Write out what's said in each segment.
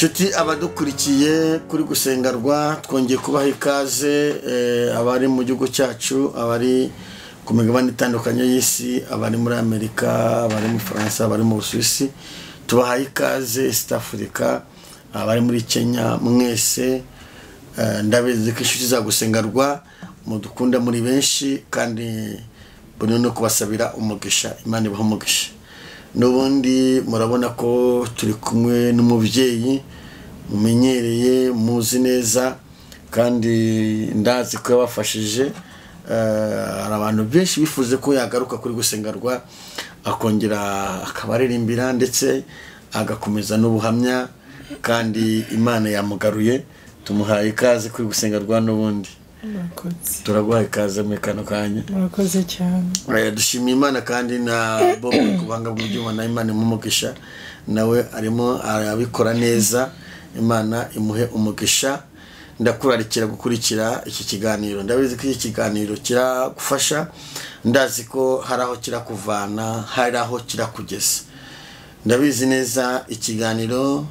Inshuti abadukurikiye kuri Gusengerwa, twongeye kubaha ikaze, abari mu gihugu cyacu, abari ku migabane itandukanye y'isi, abari muri Amerika, abari mu Faransa, abari mu Busuwisi, tubahaye ikaze. East Africa, abari muri Kenya, mwese ndabizi ko inshuti za Gusengerwa mudukunda muri benshi, kandi buri no kubasabira umugisha, Imana ibaha umugisha. N'ubundi murabona ko turi kumwe n'umubyeyi mumenyereye, muzi neza, kandi ndazi ko yabafashije. Hari abantu benshi bifuze ko yagaruka kuri Gusengerwa, akongera akabaririmbira ndetse agakomeza n'ubuhamya, kandi Imana yamugaruye. Tumuhaye ikaze kuri Gusengerwa n'ubundi. Turaguhaye ikaze muri kano kanya. Murakoze cyane. Dushimiye Imana kandi na Bob kubanga bw'ibyuma, na Imana imumugisha, nawe arimo arabikora neza, Imana imuhe umugisha. Ndakurarikira gukurikira iki kiganiro, ndabizi ko iki kiganiro kiragufasha, ndazi ko hari aho kirakuvana, hari aho kirakugeza. Ndabizi neza ikiganiro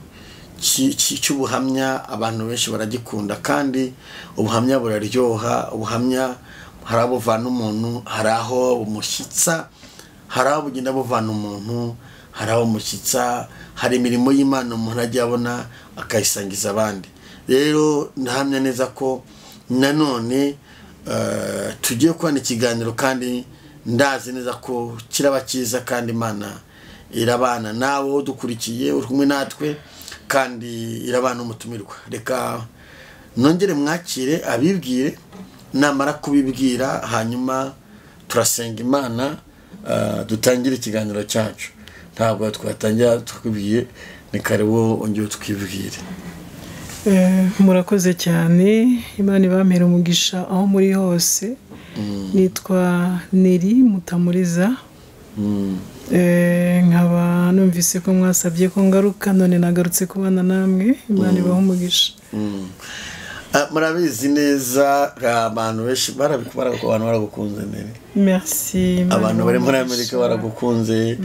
cy'ubuhamya abantu benshi baragikunda, kandi ubuhamya buraryoha. Ubuhamya hari aho buvana umuntu, hari aho bumushyitsa, hari aho bugenda buvana umuntu, hari aho bumushyitsa, hari imirimo y'Imana umuntu ajya abona akayisangiza abandi. Rero ndahamya neza ko nanone tugiye kubona ikiganiro, kandi ndazi neza ko kiraba cyiza, kandi Imana irabana nawe dukurikiye, uri kumwe natwe, kandi irabana umutumirwa. Reka nongere mwakire abibwire, namara kubibwira hanyuma turasenga Imana, dutangire ikiganiro cyacu. Ntabwo twatangira tukubwiye, ni karibu ongere twibwire. Murakoze cyane, Imana ibampere umugisha aho muri hose. Nitwa Nelly Mutamuriza. Nkaba numvise ko mwasabye ko ngaruka, none nagarutse kubana namwe, Imana ibahe umugisha. Murabizi neza abantu benshi abantu baragukunze Nelly. Merci. Abantu bari muri Amerika baragukunze,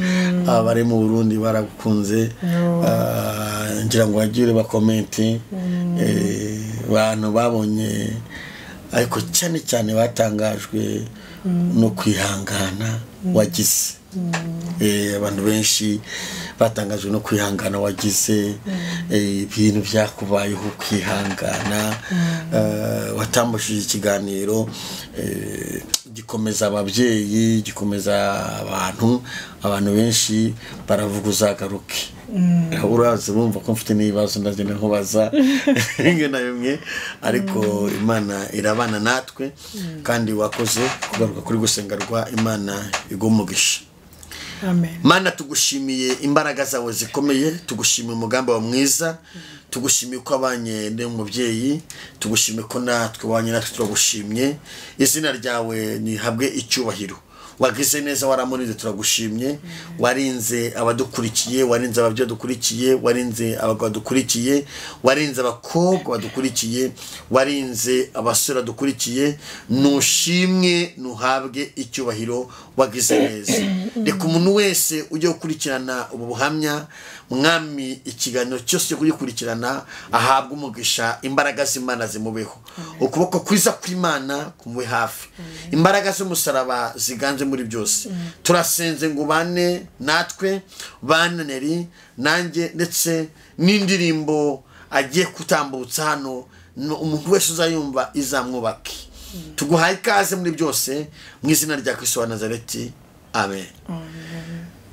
abari mu Burundi baragukunze. Ngira ngo bagire ba comment, abantu babonye, ariko cyane cyane batangajwe no kwihangana wagize. Abantu benshi batangajwe no kwihangana wagize, ibintu byakubayeho kwihangana, watambukije ikiganiro gikomeza ababyeyi, gikomeza abantu, abantu benshi baravuga uzagaruke. Urazi bumva ko mfite n'ibibazo ndagenda nkubaza rimwe na rimwe, ariko Imana irabana natwe, kandi wakoze kugaruka kuri Gusengerwa, Imana igumugisha. Amen. Mana, tugushimiye imbaraga zawe zikomeye, tugushimiye umugambi wawe mwiza, tugushimiye ko abanye n'umubyeyi, tugushimiye ko natwe wanye natwe, turagushimye. Izina ryawe nihabwe icyubahiro. Wagize neza, waramurinze, turagushimye. Warinze abadukurikiye, warinze ababyeyi dukurikiye, warinze abagabo dukurikiye, warinze abakobwa badukurikiye, warinze abasore dukurikiye. Nushimwe, nuhabwe icyubahiro, wagize neza. Reka umuntu wese ujye gukurikirana ubu buhamya, Mwami, ikiganiro cyose cyo kugikurikirana ahabwe umugisha, imbaraga z'Imana zimubeho, ukuboko kwiza kw'Imana kumube hafi, imbaraga z'umusaraba ziganze muri byose. Turasenze ngo ubane natwe, bane Nelly nanjye, ndetse n'indirimbo agiye kutambutsa hano, umuntu wese uzayumva izamwubake. Tuguhaye ikaze muri byose mu izina rya Kristo wa Nazareti, amen.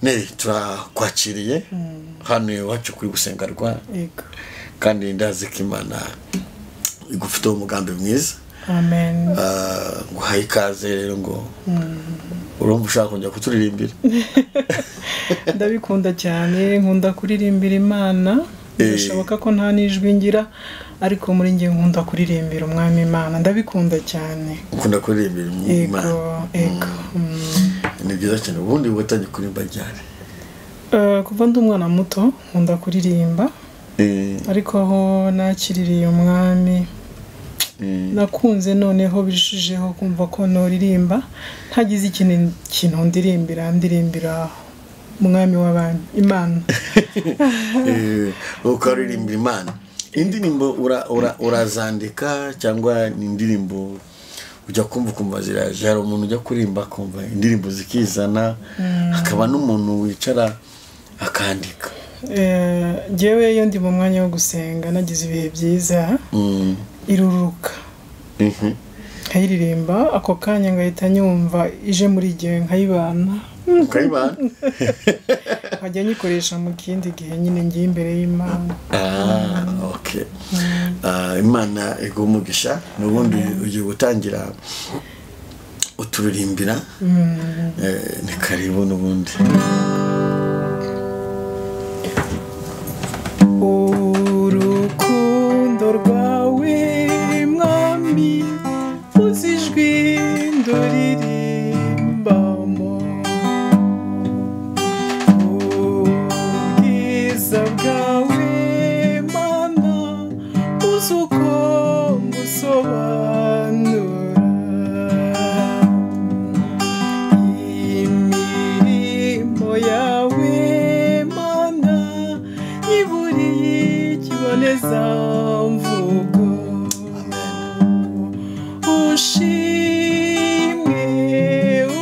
Nelly, turakwakiriye hano iwacu kuri Gusengerwa, kandi ndazi ko Imana igufiteho umugambi mwiza. Amen. Nguhaye ikaze rero, ngo urumva ushaka kongera kuturirimbira? Ndabikunda cyane, nkunda kuririmbira Imana. Birashoboka ko nta n'ijwi ngira, ariko muri njye nkunda kuririmbira Umwami Imana, ndabikunda cyane. Ukunda kuririmbira Imana? Ego. Ni byiza cyane. Ubundi watangiye kuririmba ryari? Kuva ndi umwana muto nkunda kuririmba, ariko aho nakiririye Umwami nakunze noneho birushijeho kumva ko noririmba, ntagize ikintu ndirimbira Umwami w'abami, Imana. Ukaririmbira Imana. Indirimbo urazandika cyangwa ni indirimbo ujya kumva ukumva ziraje? Hari umuntu ujya kuririmba akumva indirimbo zikizana, hakaba n'umuntu wicara akandika. Njyewe iyo ndi mu mwanya wo gusenga nagize ibihe byiza, iruruka nkayiririmba ako kanya ngahita nyumva ije muri gihe nkayibana, ukayibana nkajya nyikoresha mu kindi gihe nyine ngiye imbere y'Imana. Okay. Imana iguhe umugisha. N'ubundi ugiye gutangira uturirimbira, ni karibu n'ubundi. Urukundo rwawe Mwami uzi ijwi nduririmbamo, ubwiza bwawe Mana uzi uko ngusobanura, imirimo yawe Mana iburiye ikibonezamvugo. Ushimwe,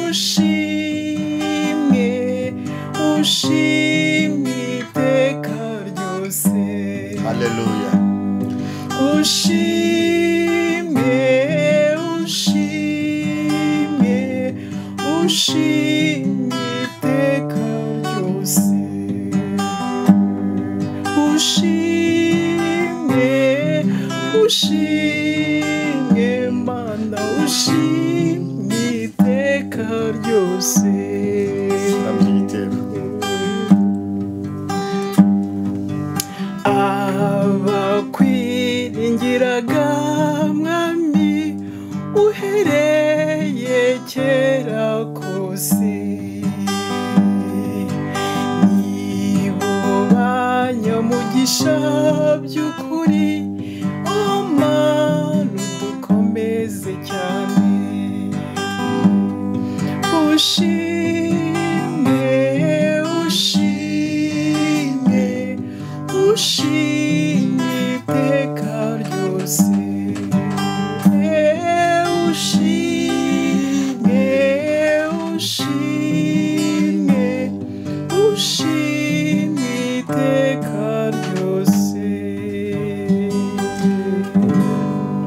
ushimwe, ushimwe iteka ryose. Haleluya. Ushimwe, ushimwe, ushimwe iteka ryose. Ushimwe, ushimwe Mana, ushimwe iteka ryose. Abakwiringiraga Mwami uhereye kera kose, nibo banyamugisha by'ukuri, o Mana udukomeze cyane. Ushimwe, ushimwe, ushimwe iteka ryose. Ushimwe, ushimwe, ushimwe iteka ryose.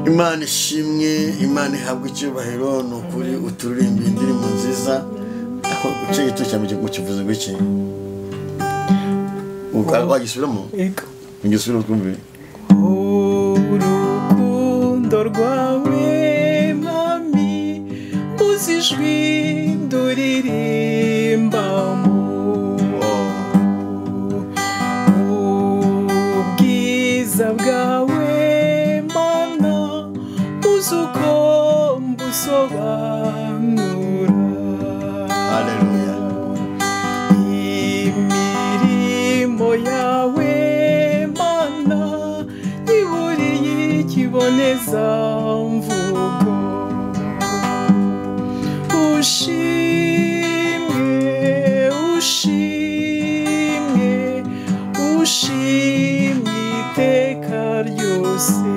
Imana ishimwe, Imana ihabwe icyubahiro. Ni ukuri uturirimba indirimbo nziza. Ariko icyo gito cya mbere ukivuze ngo iki? Wagisubiramo? Yego. Ngisubire twumve. Urukundo rwawe Mwami uzi ijwi nduririmbamo, ubwiza bwawe Mana uzi uko mbusobanura. Haleluya. Imirimo yawe Mana iburiye ikibonezamvugo. Ushimwe, ushimwe, ushimwe iteka ryose.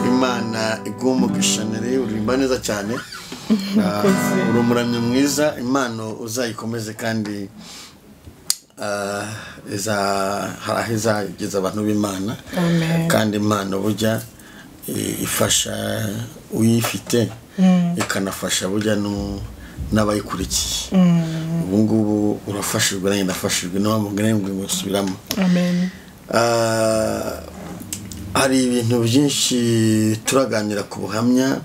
Imana iguhe umugisha. Uririmba neza cyane, uri umuramyi mwiza. Impano uzayikomeze kandi hari aho izageza abantu b'Imana. Kandi impano burya ifasha uyifite, ikanafasha burya n'abayikurikiye. Ubu ngubu urafashijwe, nanjye ndafashijwe, niyo mpamvu ngo ngusubiramo. Amen. Hari ibintu byinshi turaganira ku buhamya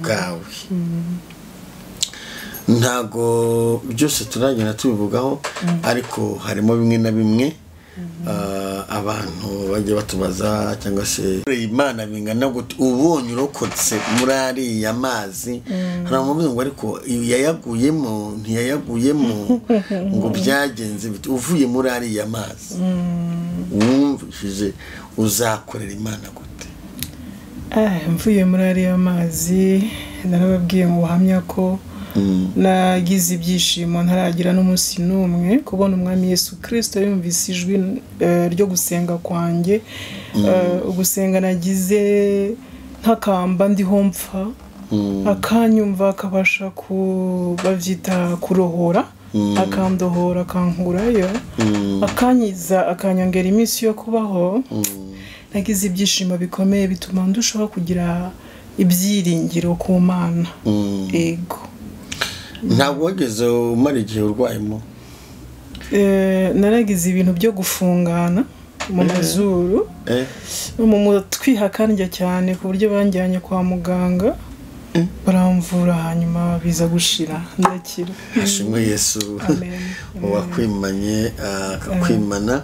bwawe, ntago byose turagenda tubivugaho, ariko harimo bimwe na bimwe abantu bajya batubaza cyangwa se Imana bingana gute ubonye urokotse muri ariya mazi. Hari amavuze ngo ariko yayaguyemo ntiyayaguyemo, ngo byagenze bite uvuye muri ariya mazi? Wumvishije uzakorera Imana gute? Mvuye muri ariya mazi narababwiye mu buhamya ko Nagize ibyishimo ntaragira n'umunsi n'umwe kubona umwami Yesu Kristo yumvise ijwi ryo gusenga kwanjye. Ugusenga nagize ntakamba ndiho mpfa, akanyumva akabasha kubavyita kurohora, akandohora akankurayo, akanyiza akanyongera iminsi yo kubaho. Nagize ibyishimo bikomeye bituma ndushaho kugira ibyiringiro ku Mana. Ego. Ntabwo wageze umara igihe urwayemo? Naragize ibintu byo gufungana mu mazuru, mu mutwi hakandya cyane ku buryo banjyanye kwa muganga baramvura, hanyuma biza gushira ndakira. Ashimwe Yesu wakwimanye akakwimana.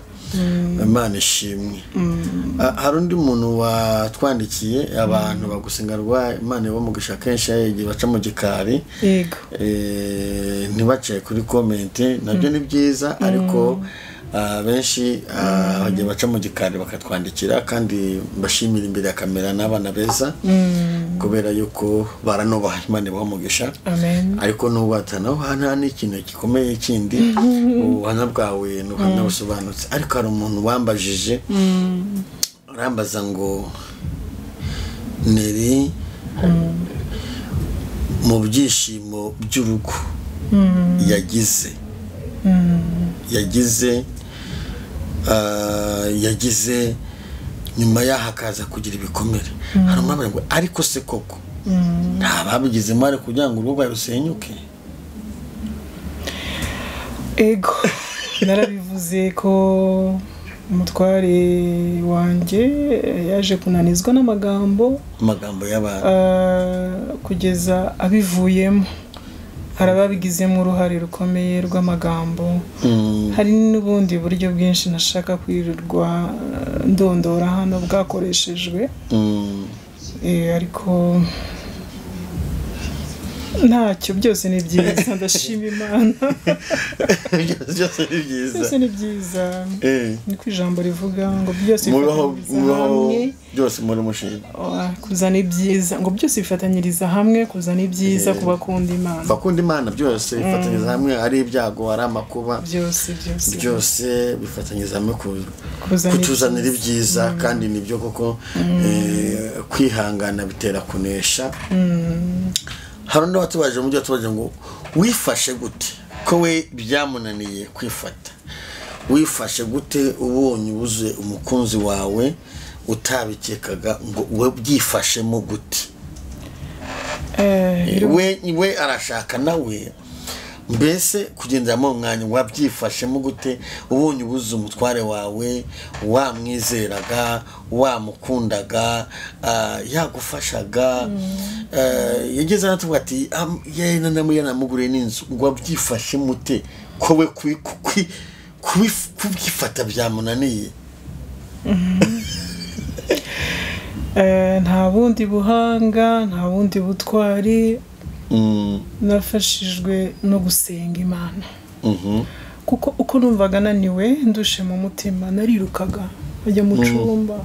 Imana ishimwe. Hari undi muntu watwandikiye, abantu bagusenga rwa Imana ibamugisha kenshi igihe baca mu gikari, ntibacaye kuri comment, nabyo ni byiza, ariko benshi bagiye baca mu gikari bakatwandikira, kandi mbashimira imbere ya kamera n'abana beza kubera yuko baranobaha Imana ibamugisha. Ariko n'ubatanaho hano ni ikintu gikomeye kindi, ubuhamya bwawe ni ubuhamya busobanutse. Ariko hari umuntu wambajije arambaza ngo Neri mu byishimo by'urugo yagize yagize nyuma yaho akaza kugira ibikomere, hari umwabara ngo ariko se koko nta babigizemo ari kugira ngo urugo rusenyuke? Ego, narabivuze ko umutware wanjye yaje kunanizwa n'amagambo y'abantu kugeza abivuyemo. Hari ababigizemo uruhare rukomeye rw'amagambo. Hari n'ubundi buryo bwinshi nashaka kwirirwa ndondora hano bwakoreshejwe, ariko ntacyo, byose ni byiza, ndashima Imana. Byose ni byiza, niko ijambo rivuga ngo byose bifatanyiriza hamwe, byose muri mushinga kuzana ibyiza, ngo byose bifatanyiriza hamwe kuzana ibyiza ku bakunda Imana. Bakunda Imana byose bifatanyiriza hamwe, ari ibyago ari amakuba, byose byose bifatanyiriza hamwe kutuzanira ibyiza. Kandi nibyo koko, kwihangana bitera kunesha. Hari undi watubaje mu byo watubaje ngo wifashe gute ko we byamunaniye kwifata? Wifashe gute ubonye ubuze umukunzi wawe utabikekaga, ngo we byifashemo gute? We arashaka nawe mbese kugendera mu mwanya, wabyifashemo gute ubonye ubuze umutware wawe wamwizeraga, wamukundaga, yagufashaga, yageze anatuvuga ati namuguriye n'inzu, ngo wabyifashe mute ko we kubyifata byamunaniye? Nta bundi buhanga, nta bundi butwari, nafashijwe no gusenga Imana. Kuko uko numvaga naniwe ndushe mu mutima, narirukaga njya mu cyumba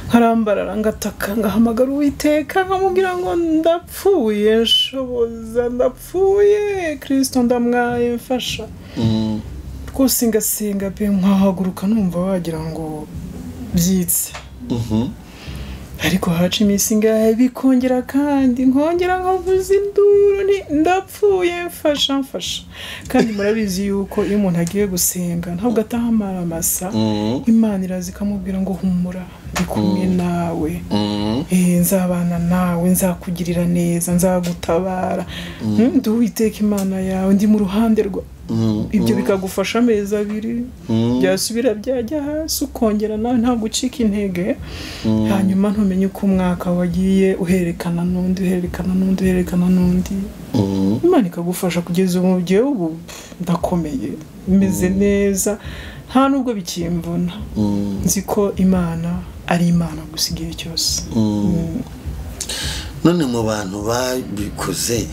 nkarambarara ngataka, ngahamagara Uwiteka nkamubwira ngo ndapfuye, nshoboza, ndapfuye Kristo ndamwaye, mfasha. Rwose ngasenga pe, nkahaguruka numva wagira ngo byitse. Ariko haca iminsi ingahe bikongera kandi nkongera nkavuza induru ndapfuye, mfasha mfasha. Kandi murabizi yuko iyo umuntu agiye gusenga ntabwo atahamara amasa, Imana iraza ikamubwira ngo humura, ndi kumwe nawe, nzabana nawe, nzakugirira neza, nzagutabara, ndi Uwiteka Imana yawe, ndi mu ruhande rwa. Ibyo bikagufasha amezi abiri, byasubira byajya hasi ukongera nawe ntabwo ucika intege. Hanyuma ntumenye uko umwaka wagiye uhererekana n'undi, uhererekana n'undi, uhererekana n'undi. Imana ikagufasha kugeza ubu gihe ubu ndakomeye, meze neza, nta nubwo bikimvuna. Nzi ko Imana ari Imana gusa igihe cyose. None mu bantu babikoze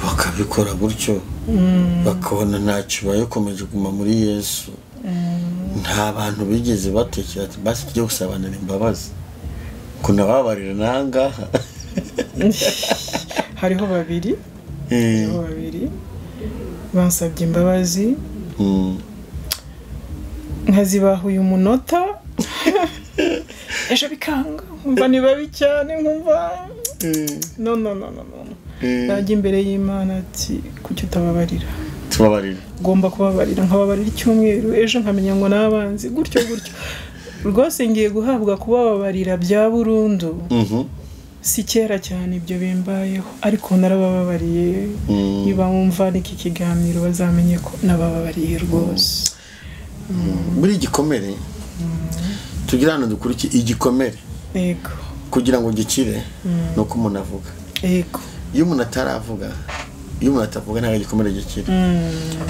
bakabikora gutyo, bakabona ntacyo bayokomeje kuguma muri Yesu, nta bantu bigeze batekera ati basi tujye gusabanira imbabazi kunababarira nangaha? Hariho babiri. Hariho babiri bansabye imbabazi, nkazibaha uyu munota, ejo bikanga, nkumva ni babi cyane, nkumva no no no no no. Najya imbere y'Imana ati kuki utababarira? Tubabarira. Ngomba kubabarira, nkababarira icyumweru, ejo nkamenya ngo n'abanzi, gutyo gutyo. Rwose ngiye guhabwa kubababarira bya burundu. Si kera cyane ibyo bimbayeho, ariko narabababariye. Niba wumva n'iki kiganiro bazamenye ko nabababariye rwose. Muri igikomere tugira hano dukurikiye igikomere. Yego. Kugira ngo gikire nuko umuntu avuga. Yego. Iyo umuntu ataravuga, iyo umuntu atavuga ntabwo igikomere gikira.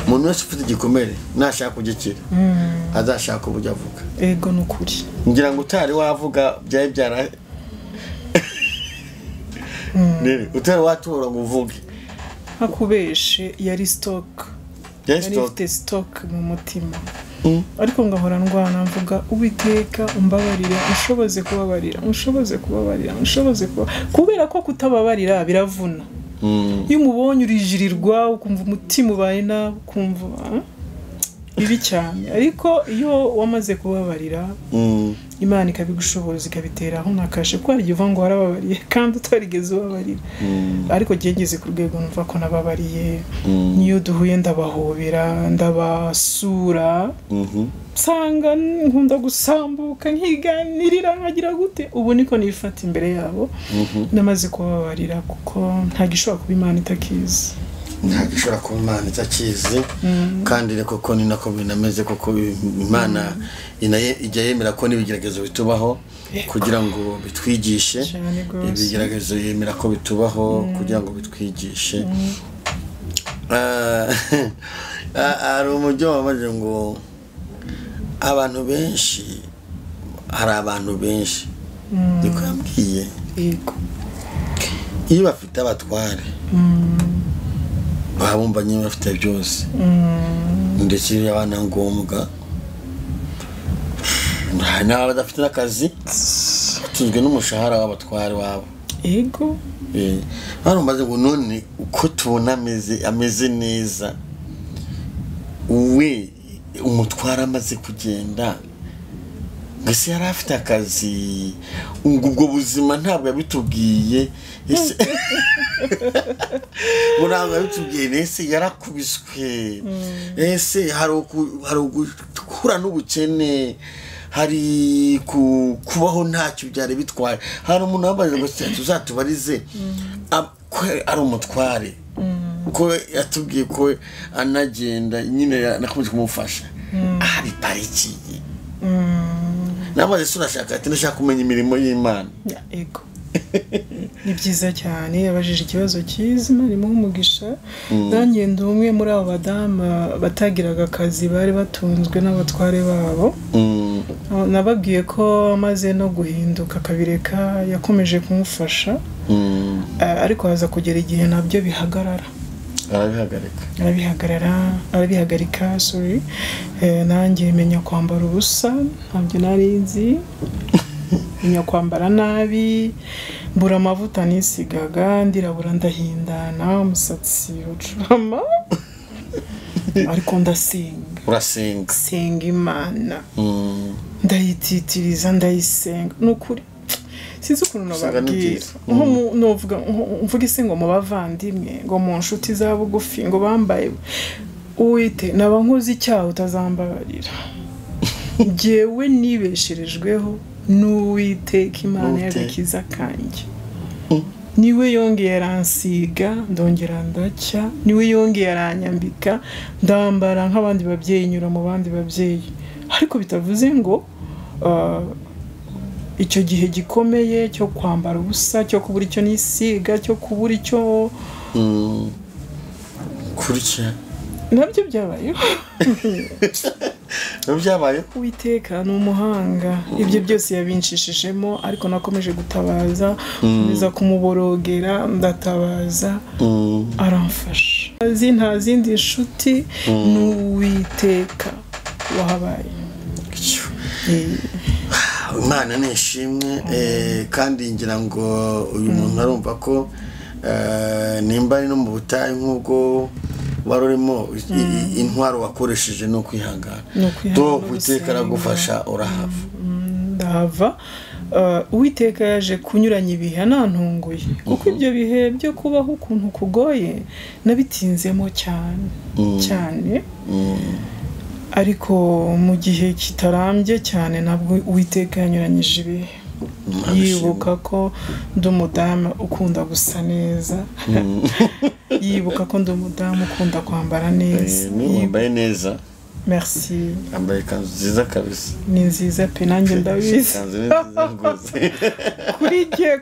Umuntu wese ufite igikomere nashaka kugikira, azashaka uburyo avuga. Yego nukuri. Ngira ngo utari wavuga byari byara Nere, utari watura ngo uvuge. Akubeshe yari stock. Yari ifite stock mu mutima. Ariko ngahora ndwana mvuga Uwiteka umbabarira, ushoboze kubabarira, ushoboze kubabarira, ushoboze kuba, kubera ko kutababarira biravuna. Iyo umubonye urijirirwa, ukumva umutima ubaye nabi, ukumva bibi cyane. Ariko iyo wamaze kubabarira, Imana ikabigushoboza, ikabitera aho nakashe ko hari uva ngo warababariye kandi utarigeze ubabarira. Ariko ngeze ku rwego numva ko nababariye. Niyo duhuye ndabahobera, ndabasura, nsanga nkunda gusambuka nkiganirira nkagira gute. Ubu niko nifata imbere yabo, namaze kubabarira kuko nta gishobora kuba Imana itakizi. Ntabwo ishobora kuba Imana itakizi, kandi koko ni nako binameze, koko Imana ijya yemera ko n'ibigeragezo bitubaho kugira ngo bitwigishe. Ibigeragezo yemera ko bitubaho kugira ngo bitwigishe. Hari umujyo wamaze ngo abantu benshi, hari abantu benshi niko yambwiye, iyo bafite abatware babumva nyine bafite byose, ndetse abana ngombwa nta badafite n'akazi, batunzwe n'umushahara w'abatware wabo. Yego. Hano maze ngo none uko tubona ameze neza, we umutware amaze kugenda mbese yari afite akazi, ubwo buzima ntabwo yabitubwiye. Ese ntabwo yabitubwiye, ese yarakubiswe, ese hari guhura n'ubukene, hari kubaho ntacyo byari bitwaye. Hari umuntu wambaye ngo tuzatubarize ko ari umutware, ko yatubwiye ko anagenda nyine nakomeje kumufasha ari parikiye. Namaze surashaka ati ndashaka kumenya imirimo y'Imana. Yego. Ni byiza cyane, yabajije ikibazo cyiza, Imana imuhe umugisha. Nanjye ndi umwe muri abo badamu batagiraga akazi, bari batunzwe n'abatware babo. Nababwiye ko amaze no guhinduka akabireka, yakomeje kumufasha, ariko haza kugera igihe nabyo bihagarara. Arabihagarika, sorry. Nanjye menya kwambara ubusa, ntabyo nari nzi. Menya kwambara nabi, mbura amavuta nisigaga, ndirabura ndahindana, umusatsi ucurama. Ariko ndasenga. Urasenga. Senga Imana. Ndayititiriza, ndayisenga. Nukuri sinzi ukuntu nababwira. Nko mvuga ise ngo mu bavandimwe, ngo mu nshuti za bugufi, ngo bambaye Uwite naba nkoze icyaha utazambabarira. Njyewe nibesherejweho n'Uwiteka Imana y'agakiza kanjye. Niwe yongeye aransiga, ndongera ndacya, niwe yongeye aranyambika, ndambara nk'abandi babyeyi, nyura mu bandi babyeyi. Ariko bitavuze ngo icyo gihe gikomeye cyo kwambara ubusa, cyo kubura icyo nisiga, cyo kubura icyo kurya, nabyo byabayeho. Byabaye. Uwiteka ni umuhanga, ibyo byose yabinshishijemo, ariko nakomeje gutabaza, nkomeza kumuborogera, ndatabaza, aramfasha. Nta zindi nshuti, ni Uwiteka wahabaye. Imana ni ishimwe, kandi ngira ngo uyu muntu arumva ko Nimba ari no mu butayu nk'ubwo wari urimo, intwaro wakoresheje ni ukwihangana. Ni ukwihangana Do no Uwiteka gusenga. aragufasha urahava. Ndahava. Uwiteka yaje kunyuranya ibihe anantunguye, kuko ibyo bihe byo kubaho ukuntu kugoye nabitinzemo cyane cyane, ariko mu gihe kitarambye cyane nabwo Uwiteka yanyuranyije ibihe, yibuka ko ndi umudamu ukunda gusa neza, yibuka ko ndi umudamu ukunda kwambara neza. Ni wambaye neza. Merci. Wambaye ikanzu nziza kabisa. Ni nziza pe, nanjye ndabizi. Ikanzu ni nziza rwose.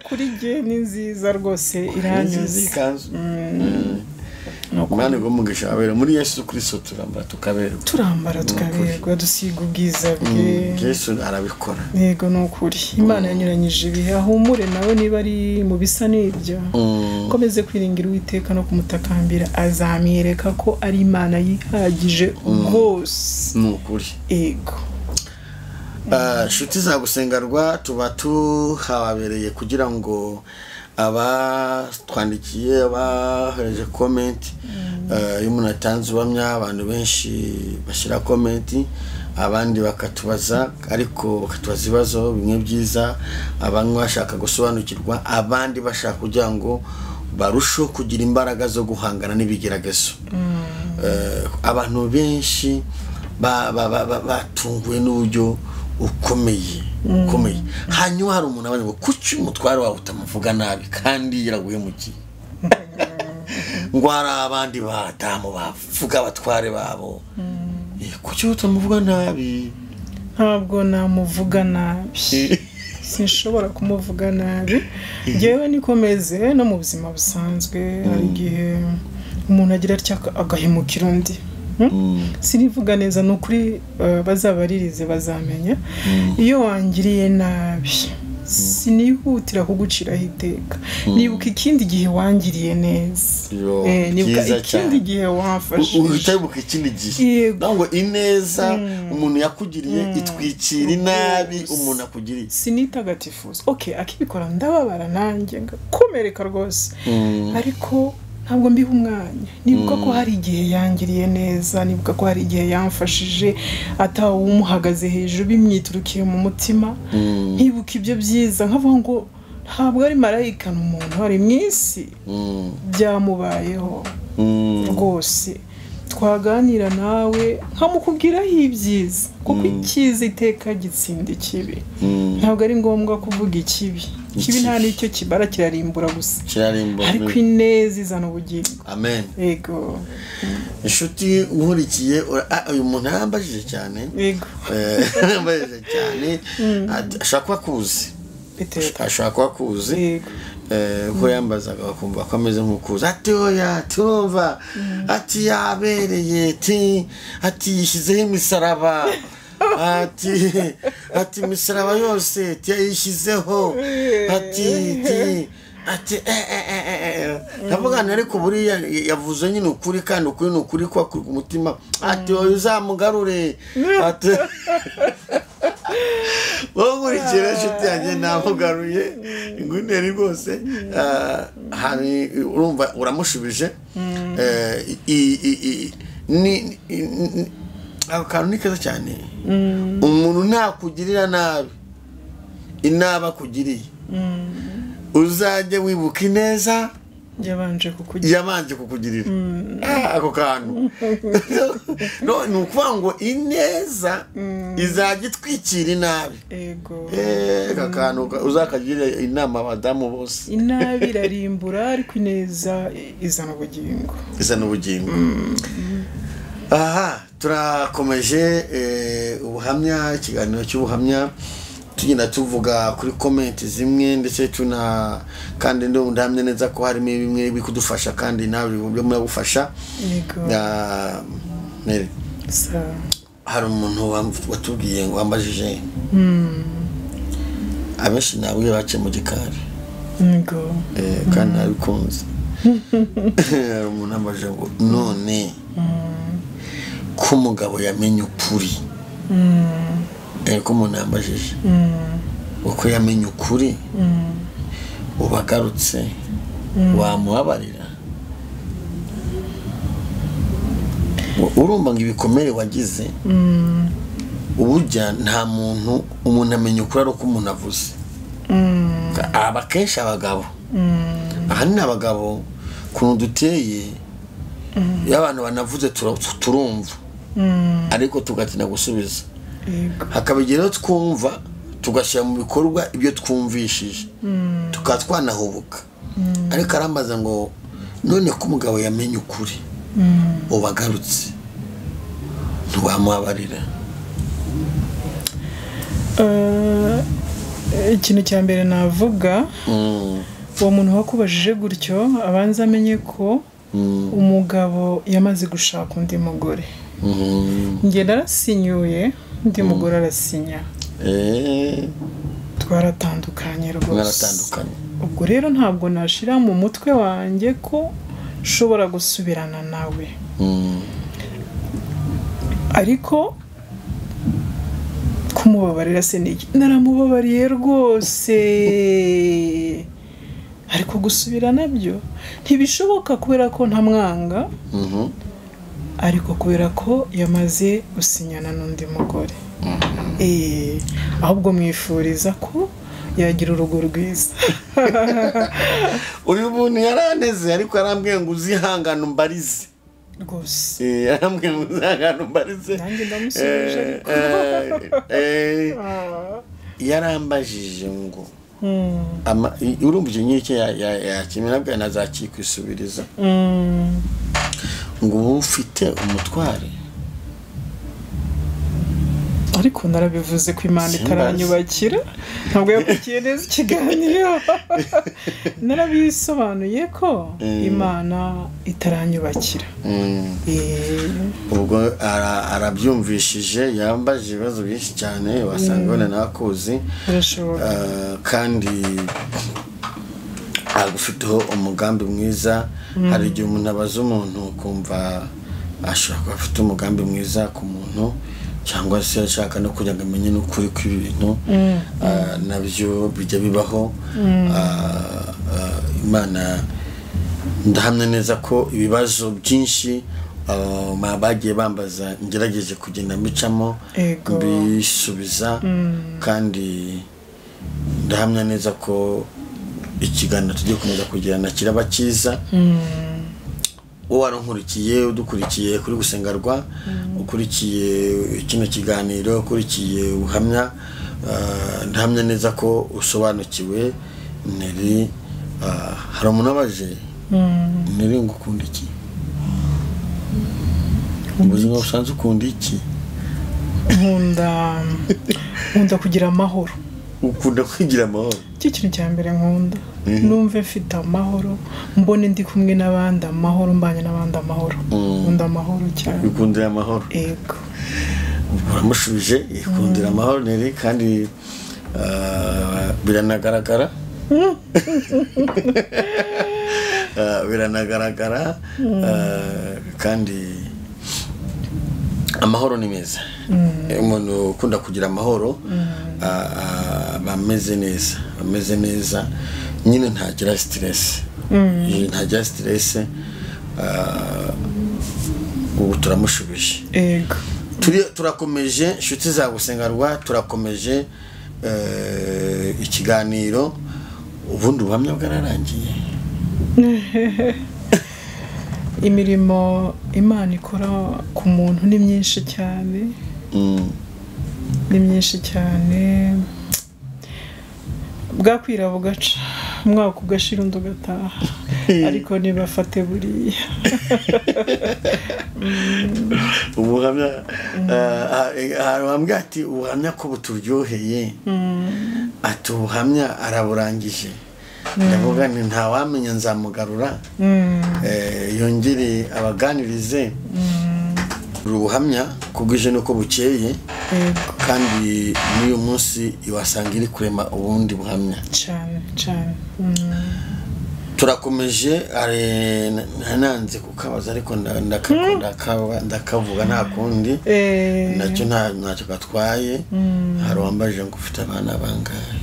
Kuri jye ni nziza rwose. Ni nziza Iranyuze. ikanzu. Ni ukuri. Umwana umugisha abera muri Yesu Kristo, turambara tukaberwa. Turambara tukaberwa, dusiga ubwiza bwe. Yesu arabikora. Yego, ni ukuri, Imana yanyuranyije ibihe. Ahumure nawe niba ari mu bisa n'ibyo, komeze kwiringira Uwiteka no kumutakambira, azamwereka ko ari Imana yihagije rwose. Ni ukuri. Yego. Inshuti za Gusengerwa, tuba tuhababereye kugira ngo abatwandikiye, abahereje comment, iyo umuntu atanze ubuhamya, abantu benshi bashyira comment, abandi bakatubaza, ariko bakatubaza ibibazo bimwe byiza, abandi bashaka gusobanukirwa, abandi bashaka kugira ngo barusheho kugira imbaraga zo guhangana n'ibigeragezo. Abantu benshi batunguwe n'uburyo ukomeye ukomeye. Hanyuma hari umuntu abona ngo kuki umutware wawe utamuvuga nabi kandi yaraguhemukiye, ngo hari abandi badamu bavuga abatware babo. Kuki utamuvuga nabi? Ntabwo namuvuga nabi, sinshobora kumuvuga nabi. Ngewe niko meze no mu buzima busanzwe. Hari igihe umuntu agira atya agahemukira undi. Sinivuga neza, ni ukuri, bazabaririze bazamenya. Iyo wangiriye nabi sinihutira kuguciraho iteka, nibuka ikindi gihe wangiriye neza. Yo, Nibuka byiza ikindi cyane. gihe wamfashije. Uhita wibuka ikindi gihe. Yego. Ngo ineza umuntu yakugiriye itwikira inabi umuntu akugiriye. Sinitagatifuza. Okay, akibikora ndababara nanjye ngakomereka rwose, ariko ntabwo mbiha umwanya. Nibuka ko hari igihe yangiriye neza, nibuka ko hari igihe yamfashije atawumuhagaze hejuru, bimwiturukiye mu mutima. Nkibuka ibyo byiza, nkavuga ngo ntabwo ari marayika, ni umuntu, ari mu isi, byamubayeho rwose. Twaganira nawe nkamukubwiraho ibyiza, kuko icyiza iteka gitsinda ikibi. Ntabwo ari ngombwa kuvuga ikibi. Ikibi nta n'icyo kibara, kirarimbura gusa. Kirarimbura. Ariko ineza izana ubugingo. Amen. Yego. Inshuti nkurikiye, uyu muntu yarambajije cyane. Yarambajije cyane. Ashobora kuba akuzi. Iteka. Ashobora kuba akuzi. Yego. Ko yambazaga bakumva ko ameze nk'ukuzi, ati oya, turumva, ati yabereye, ati yishyizeho imisaraba, ati imisaraba yose, ati yayishyizeho, ati eh. Ndavuga nti ariko buriya yavuze nyine ukuri, kandi ukuri ni ukuri kuba kuri ku mutima. Ati oya, uzamugarure. Ati wowe nkurikira inshuti yanjye, namugaruye ingwineri rwose. Hari urumva uramushubije. Ako kantu ni keza cyane. Umuntu ntakugirira nabi, inabi akugiriye uzajye wibuka ineza yabanje kukugira. Yabanje kukugirira. Ako kantu, no, ni ukuvuga ngo ineza izajya itwikira inabi. Yego. Aka kantu uzakagirira inama abadamu bose. Inabi irarimbura, ariko ineza izana ubugingo. Izana ubugingo. Aha turakomeje ubuhamya, ikiganiro cy'ubuhamya, tugenda tuvuga kuri comment zimwe, ndetse tuna kandi ndahamya neza ko harimo bimwe biri kudufasha, kandi nawe byo muragufasha. Yego. Mary, Sawa. hari umuntu watubwiye ngo wambajije, abenshi nabwiye baciye mu gikari. Yego. Kandi nabikunze. Hari umuntu ambajije ngo none ko umugabo yamenye ukuri, ko umuntu yambajije uko yamenye ukuri, ubu agarutse. Wamubabarira? Urumva ngo ibikomere wagize, uburya nta muntu, umuntu amenya ukuri ari uko umuntu avuze. Aba kenshi abagabo, ahanini abagabo ukuntu duteye, iyo abantu banavuze turumva, ariko tugatinda gusubiza. Hakaba igihe rero twumva tugashyira mu bikorwa ibyo twumvishije, tukaba twanahubuka. Ariko arambaza ngo none ko umugabo yamenye ukuri, ubagarutse ntiwamubabarira? Ikintu cya mbere navuga, uwo muntu wakubajije gutyo abanza amenye ko umugabo yamaze gushaka undi mugore. Njye narasinyuye, undi mugore arasinya. Twaratandukanye rwose. Ubwo rero ntabwo nashira mu mutwe wanjye ko nshobora gusubirana nawe. Ariko kumubabarira se niki? Naramubabariye rwose. Ariko gusubira nabyo ntibishoboka kubera ko ntamwanga, ariko kubera ko yamaze gusinyana n'undi mugore. Ahubwo mwifuriza ko yagira urugo rwiza. Uyu muntu yaraneze, ariko yarambwiye ngo uzihangane umbarize. Rwose. Yarambwiye ngo uzihangane umbarize. Nanjye ndamusubije ariko. Yarambajije ngo urumva icyo ngicyo yakimera bwa nazakikwisubiriza. Ngo ubu ufite umutware. Ariko narabivuze ko Imana itaranyubakira, ntabwo yakurikiye neza ikiganiro. Narabisobanuye ko Imana itaranyubakira. Ubwo arabyumvishije, yambaje ibibazo byinshi cyane, wasanga wenda nakuzi. Kandi agufiteho umugambi mwiza. Hari igihe umuntu abaza umuntu ukumva ashobora kuba afite umugambi mwiza ku muntu, cyangwa se ashaka no kugira ngo amenye n'ukuri kw'ibintu, nabyo bijya bibaho. Imana ndahamya neza ko ibibazo byinshi bagiye bambaza ngerageje kugenda mbicamo mbisubiza, kandi ndahamya neza ko ikiganiro tugiye gukomeza kugirana kiraba cyiza. Uwo warankurikiye, udukurikiye kuri Gusengerwa, ukurikiye kino kiganiro, ukurikiye ubuhamya, ndahamya neza ko usobanukiwe. Neri hari umuntu abaje Neri ngo ukunda iki? Mu buzima busanzwe ukunda iki? Nkunda kugira amahoro. Ukunda kugira amahoro? Icyo kintu cya mbere nkunda. Numve mfite amahoro, mbone ndi kumwe n'abandi amahoro, mbanye n'abandi amahoro. Nkunda amahoro cyane. Ukundira amahoro? Yego. Uramushubije, ikundira amahoro Neri, kandi biranagaragara. Biranagaragara, kandi amahoro ni meza. Umuntu ukunda kugira amahoro bameze neza, bameze neza nyine, ntagira stress. Ntagira stress. Ubu turamushubije. Yego. Turakomeje inshuti za Gusengerwa, turakomeje ikiganiro. Ubundi ubuhamya bwararangiye. Imirimo Imana ikora ku muntu ni myinshi cyane. Ni myinshi cyane. Bwakwira bugaca, umwaka ugashira undi ugataha. Ariko nibafate buriya. Ubuhamya, hari ati ubuhamya ko buturyoheye. Ati ubuhamya araburangije. Ndavuga nti ntawamenya nzamugarura, yongere abaganirize. Ubuhamya kubwije nuko bukeye, kandi n'uyu munsi iwasanga iri kurema ubundi buhamya cyane cyane. Turakomeje, nanze kukabaza ariko ndakavuga nta kundi, nacyo ntacyo gatwaye. Hari uwambajije ngo ufite abana bangahe?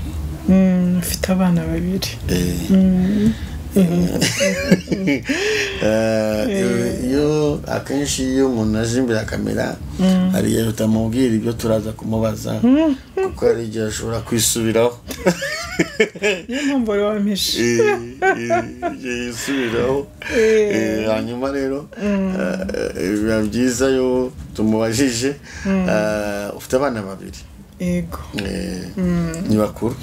Mfite abana babiri. Iyo akenshi iyo umuntu aje imbere ya kamera hari igihe utamubwira ibyo turaza kumubaza, kuko hari igihe ashobora kwisubiraho. Niyo mpamvu wari wampishe. Igihe yisubiraho. Hanyuma rero biba byiza iyo tumubajije. Ufite abana babiri? Yego. Ni bakuru?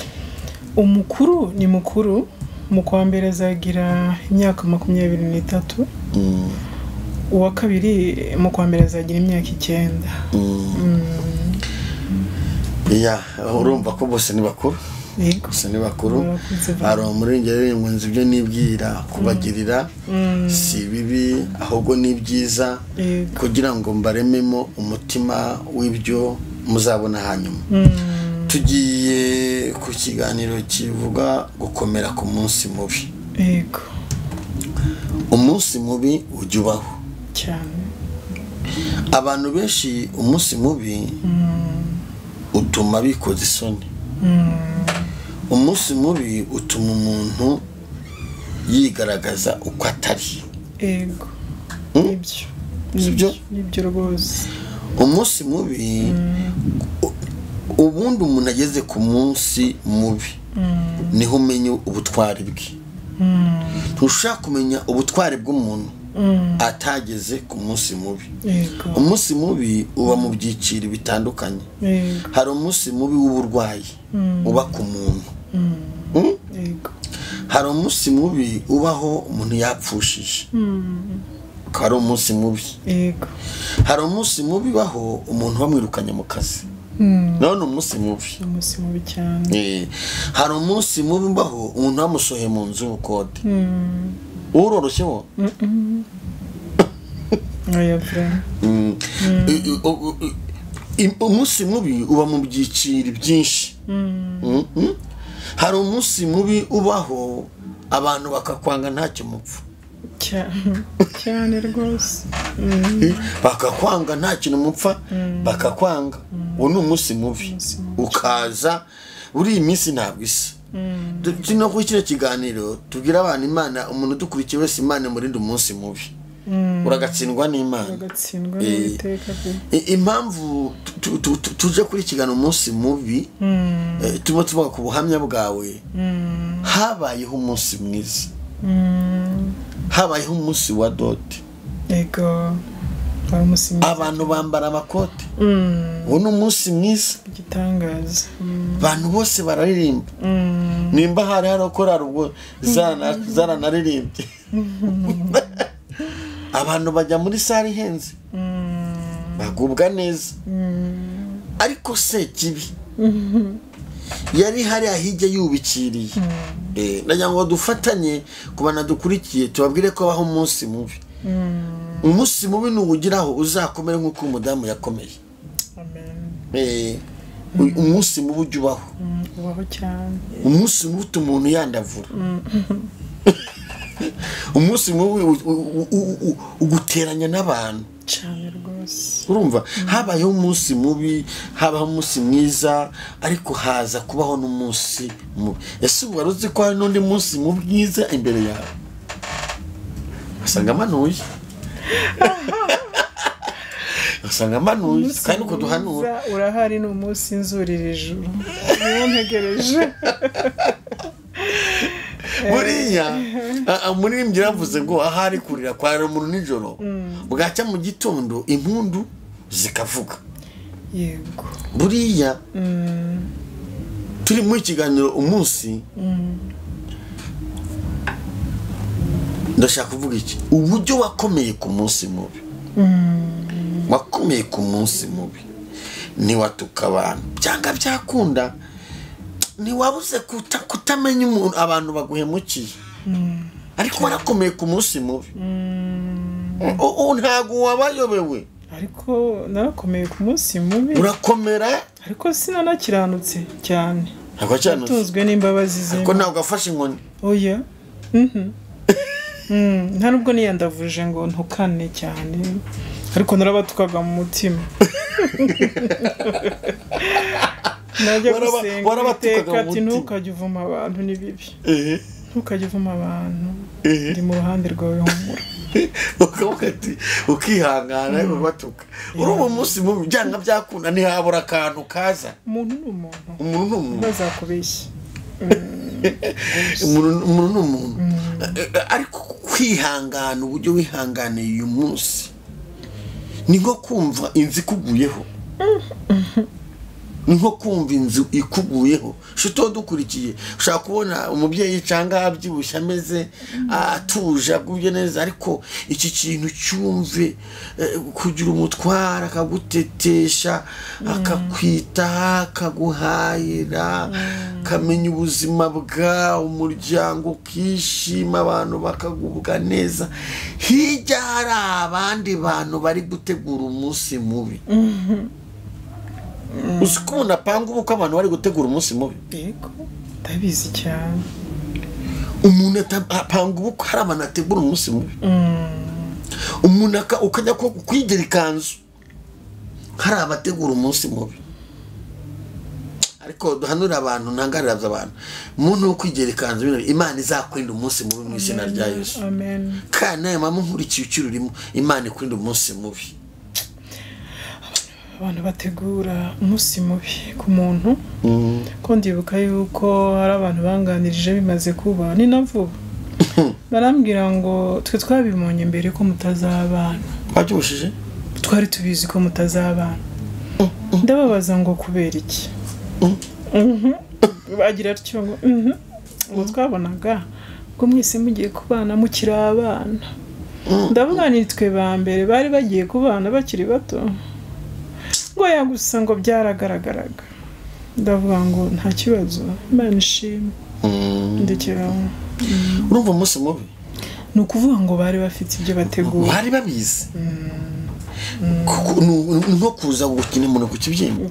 Umukuru ni mukuru, mu kwa mbere azagira imyaka 23. Uwa kabiri mu kwa mbere azagira imyaka 9. Ya, urumva ko bose ni bakuru. Yego. Bose ni bakuru. Hari umurengeri ngo nzi ibyo nibwira kubagirira si bibi ahubwo ni byiza, kugira ngo mbarememo umutima w'ibyo muzabona hanyuma. Tugiye ku kiganiro kivuga gukomera ku munsi mubi. Yego. Umunsi mubi ujya ubaho cyane. Abantu benshi umunsi mubi utuma bikoza isoni. Umunsi mubi utuma umuntu yigaragaza uko atari. Yego. Nibyo. Sibyo? Nibyo rwose. Umunsi mubi, ubundi umuntu ageze ku munsi mubi niho umenya ubutwari bwe. Ntushaka kumenya ubutwari bw'umuntu atageze ku munsi mubi. Umunsi mubi uba mu byiciro bitandukanye. Hari umunsi mubi w'uburwayi uba ku muntu. Hari umunsi mubi ubaho umuntu yapfushije, akaba ari umunsi mubi. Hari umunsi mubi ubaho umuntu bamwirukanye mu kazi, nawe ni umunsi mubi. Umunsi mubi cyane. Hari umunsi mubi ubaho umuntu bamusohoye mu nzu y'ubukode. Uroroshye wo? Umunsi mubi uba mu byiciro byinshi. Hari umunsi mubi ubaho abantu bakakwanga ntacyo mupfa. Cyane rwose. Bakakwanga nta kintu mupfa, bakakwanga. Uwo ni umunsi mubi ukaza. Buri iyi minsi ntabwo isa. Kino kuri kino kiganiro tubwira abantu Imana, umuntu udukurikiye wese Imana imurinde umunsi mubi. Uragatsindwa n'Imana. Uragatsindwa n'Uwiteka pe. Impamvu tuje kuri kiganiro umunsi mubi, turimo tuvuga ku buhamya bwawe. Habayeho umunsi mwiza. Habayeho umunsi wa dote. Yego. Abantu bambara amakote. Uwo ni umunsi mwiza. Igitangaza. Abantu bose bararirimba. Nimba hari korari ubwo zaranaririmbye. Abantu bajya muri sare ihenze, bagubwa neza. Ariko Sekibi yari hariya hirya yubikiriye. Ndagira ngo dufatanye ku bantu dukurikiye, tubabwire ko habaho umunsi mubi. Umunsi mubi nuwugiraho uzakomere nk'uko umudamu yakomeye. Amen. Umunsi mubi ujya ubaho. Ubaho cyane. Umunsi mubi utuma umuntu yandavura. Umunsi mubi uguteranya n'abantu. Cyane rwose. Urumva habayeho umunsi mubi, habaho umunsi mwiza, ariko haza kubaho n'umunsi mubi. Ese ubu wari uzi ko hari n'undi munsi mwiza imbere yawe? Asanga amanuye. Asanga amanuye kandi uko duhanura. Urahari ni umunsi nzurira ijuru. Niwo ntegereje. Buriya umuririmbyi yaravuze ngo ahari kurira kwa umuntu nijoro, bwacya mu gitondo impundu zikavuga. Yego. Buriya turi mu kiganiro umunsi, ndashaka kuvuga iki? Uburyo wakomeye ku munsi mubi. Wakomeye ku munsi mubi. Ntiwatuka abantu byanga byakunda. Ntiwabuze kutamenya umuntu abantu baguhemukiye. Ariko warakomeye ku munsi mubi. Ntabwo wabayobewe. Ariko narakomeye ku munsi mubi. Urakomera. Ariko sinanakiranutse cyane. Ntabwo cyanutse. Tuzwe n'imbabazi ze. Ariko ntabwo afashe inkoni. Oya. Nta nubwo niyandavuje ngo ntukane cyane, ariko narabatukaga mu mutima. Najya gusenga Uwiteka ati ntukajye uvuma abantu ni bibi. Ntukajye uvuma abantu, ndi mu ruhande rwawe, humura. Ukavuga ati ukihangana ariko batuka. Urumva umunsi mubi byanga byakunda ntihabura akantu kaza. Umuntu ni umuntu. Umuntu ni umuntu. Ntibazakubeshye. Umuntu ni umuntu. Ariko kwihangana, uburyo wihanganiye uyu munsi ni nko kumva inzu ikuguyeho. Ni nko kumva inzu ikuguyeho. Nshuti dukurikiye, ushobora kubona umubyeyi cyangwa abyibushye ameze atuje agubye neza, ariko iki kintu cyumve, kugira umutwara akagutetesha, akakwitaho, akaguhahira, akamenya ubuzima bwawe, umuryango ukishima, abantu bakagubwa neza. Hirya hari abandi bantu bari gutegura umunsi mubi. Uzi ko umuntu apanga ubukwe abantu bari gutegura umunsi mubi? Yego, ndabizi cyane. Umuntu apanga ubukwe hari abantu ategura umunsi mubi. Umuntu ukajya kwigira ikanzu hari abategura umunsi mubi. Ariko duhanura abantu, ntangarira abantu, umuntu wo kwigira ikanzu, Imana izakurinda umunsi mubi mu izina rya Yesu. Amen. Kandi nawe mama nkurikiye ukiri urimo, Imana ikurinda umunsi mubi. Abantu bategura umunsi mubi ku muntu, ko ndibuka yuko hari abantu banganirije bimaze kuba ni na vuba, barambwira ngo twe twabibonye mbere ko mutazabana. Babyushije? Twari tubizi ko mutazabana. Ndababaza ngo kubera iki? Bagira atyo ngo ngo twabonaga ko mwese mugiye kubana mukiri abana. Ndavuga ni twe ba mbere bari bagiye kubana bakiri bato. Ngo yagusa ngo byaragaragaraga. Ndavuga ngo nta kibazo, Imana ishimwe. Ndekeraho. Urumva umunsi mubi? Ni ukuvuga ngo bari bafite ibyo bategura. Bari babizi. Nko kuza gukina umuntu ku kibyimba.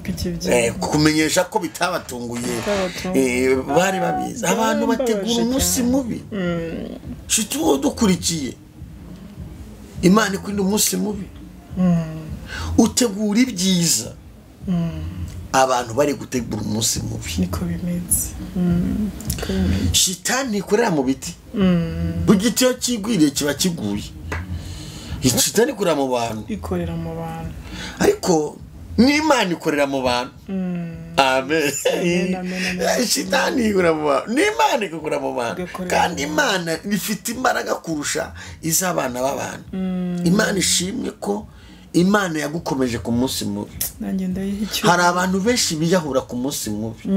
Kumenyesha ko bitabatunguye. Bari babizi. Abantu bategura umunsi mubi. Nshuti wowe dukurikiye, Imana ikurinda umunsi mubi. Utegura ibyiza, abantu bari gutegura umunsi mubi. Niko bimeze. Shitani ikorera mu biti. Igiti iyo kigwiriye kiba kiguye. Shitani ikorera mu bantu. Ikorera mu bantu. Ariko n'Imana ikorera mu bantu. Amen. Shitani ikorera mu bantu, n'Imana ikorera mu bantu. Kandi Imana ifite imbaraga kurusha iz'abana b'abantu. Imana ishimwe ko Imana yagukomeje ku munsi mubi. Hari abantu benshi biyahura ku munsi mubi.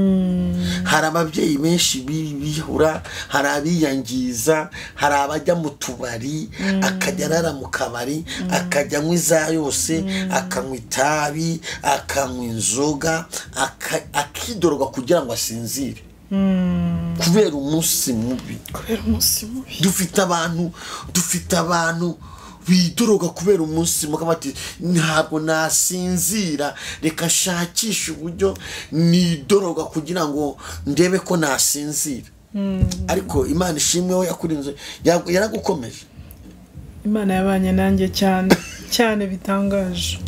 Hari ababyeyi benshi biyahura, hari abiyangiza, hari abajya mu tubari, akajya arara mu kabari, akajya anywa iza yose, akanywa itabi, akanywa inzoga, akidoroga kugira ngo asinzire. Kubera umunsi mubi. Kubera umunsi mubi. Dufite abantu bidoroga kubera umunsi mubi, bati ntabwo nasinzira, reka nshakishe uburyo nidoroga kugira ngo ndebe ko nasinzira. Ariko Imana ishimwe we yakurinze, yaragukomeje. Imana yabanye nanjye cyane cyane bitangaje.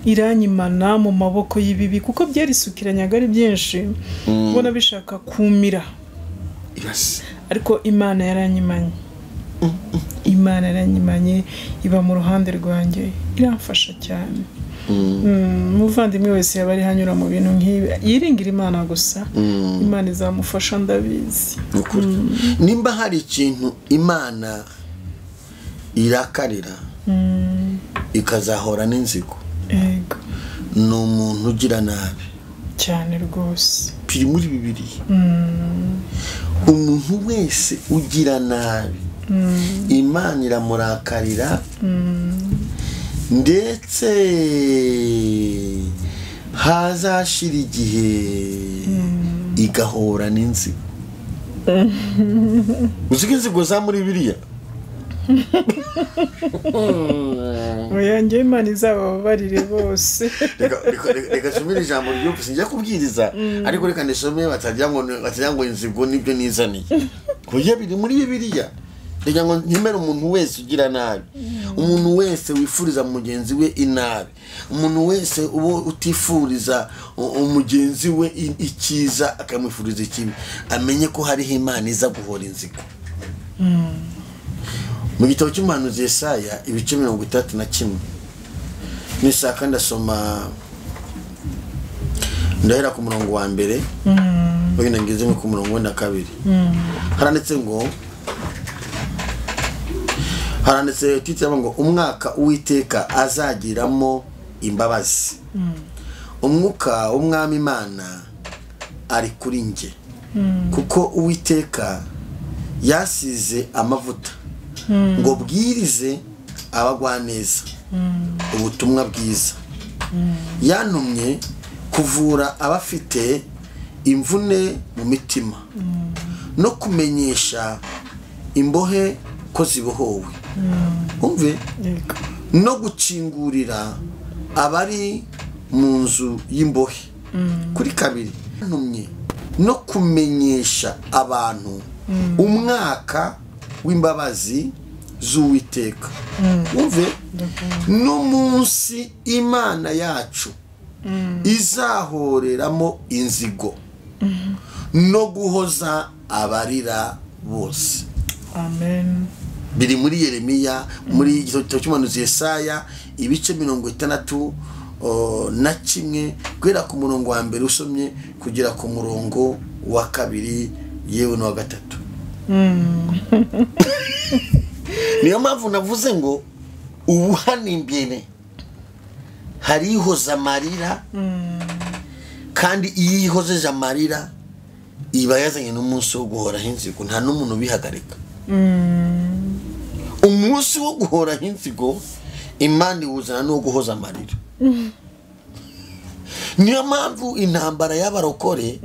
Iranyimana mu maboko y'ibibi, kuko byarisukiranyaga ari byinshi, ubona bishaka kumira. Ariko Imana yaranyimanye. Imana yaranyimanye, iba mu ruhande rwanjye, iramfasha cyane. Umuvandimwe wese yaba ari hanyura mu bintu nk'ibi, yiringira Imana gusa. Imana izamufasha, ndabizi. Nimba hari ikintu Imana irakarira ikazahora n'inzigo, ni umuntu ugira nabi cyane rwose. Biri muri Bibiliya. Umuntu wese ugira nabi Imana iramurakarira, ndetse hazashira igihe igahora n'inzigo. Uzi ko inzigo za muri Bibiliya? Oya, njye Imana izabababarire bose. Reka nsomere ijambo ry'ubu, sinjya kubwiriza, ariko reka nisome batagira ngo inzigo nibyo nizaniye. Kuko biri muri Bibiliya. Reka ngo ntimere umuntu wese ugira nabi, umuntu wese wifuriza mugenzi we inabi, umuntu wese uwo utifuriza umugenzi we ikiza akamwifuriza ikibi, amenye ko hariho Imana iza guhora inzigo. Mu gitabo cy'umuhanuzi Yesaya ibice 61 n'isaka, ndasoma ndahera ku murongo wa mbere wenda ngeze nko ku murongo wenda kabiri. Haranditse ngo, haranditse titre ngo umwaka Uwiteka azagiramo imbabazi. Umwuka w'Umwami Imana ari kuri njye, kuko Uwiteka yasize amavuta ngo bwirize abagwaneza ubutumwa bwiza, yantumye kuvura abafite imvune mu mitima no kumenyesha imbohe ko zibohowe, umve, no gukingurira abari mu nzu y'imbohe. Kuri kabiri, yantumye no kumenyesha abantu umwaka w'imbabazi z'Uwiteka, umve, n'umunsi Imana yacu izahoreramo inzigo no guhoza abarira bose. Amen. Biri muri Yeremiya, muri igitabo cy'umuhanuzi Yesaya ibice 61 guhera ku murongo wa mbere usomye kugera ku murongo wa kabiri yewe n'uwa gatatu. Niyo mpamvu navuze ngo ubu hano imbere harihoza amarira, kandi iyo ihozeje amarira iba yazanye n'umunsi wo guhoraho inzigo, nta n'umuntu ubihagarika. Umunsi wo guhoraho inzigo Imana iwuzana no guhoza amarira. Niyo mpamvu intambara y'abarokore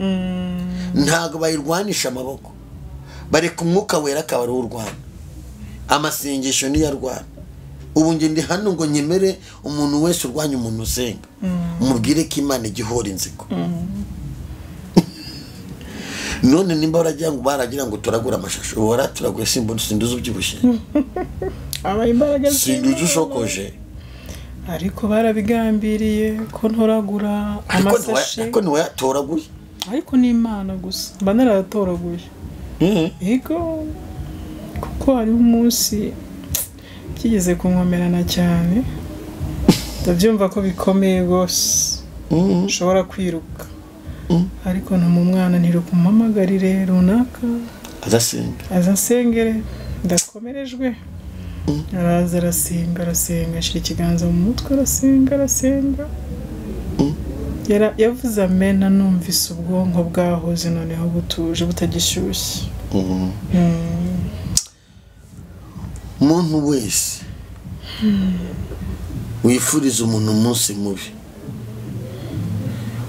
ntabwo bayirwanisha amaboko, bareka umwuka wera akaba ariwo urwana, amasengesho niyo arwana. Ubu njye ndi hano ngo nyemere umuntu wese urwanya umuntu usenga, umubwire ko Imana igihora inzigo. None nimba baragira ngo baragira ngo turagura amashasho, ubu waraturaguye simbona, sinduzi ubyibushye, sinduzi ushokoje, ariko barabigambiriye ko ntoragura amasashe, ariko ntiwayatoraguye, ariko ni Imana gusa mba narayatoraguye. Yego, kuko hariho umunsi kigeze kunkomerana cyane, ndabyumva ko bikomeye rwose, ushobora kwiruka, ariko ntuma umwana ntirukumpamagarire runaka azasengere, ndakomerejwe. Araza arasenga arasenga, ashyira ikiganza mu mutwe arasenga arasenga. Yavuze amena, numvise ubwonko bwahoze noneho butuje butagishyushye. Umuntu wese wifuriza umuntu umunsi mubi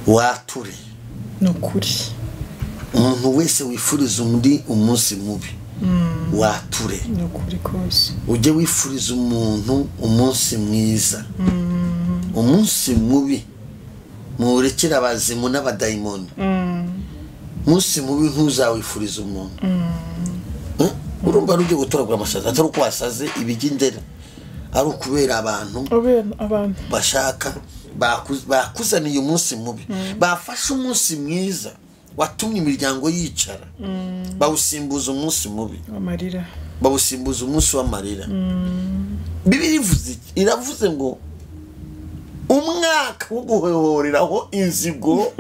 wature. Ni ukuri. Umuntu wese wifuriza undi umunsi mubi wature. Ni ukuri kose. Ujye wifuriza umuntu umunsi mwiza. Umunsi mubi murekera abazimu n'abadayimoni. Umunsi mubi ntuzawifuriza umuntu. Urumva rugiye gutoragura amashaza atari uko wasaze ibigendera, ari ukubera abantu bashaka bakuzaniye umunsi mubi, bafashe umunsi mwiza watumye imiryango yicara, bawusimbuza umunsi mubi amarira, bawusimbuza umunsi w'amarira. Bibiliya iravuze ngo umwaka wo guhoreraho inzigo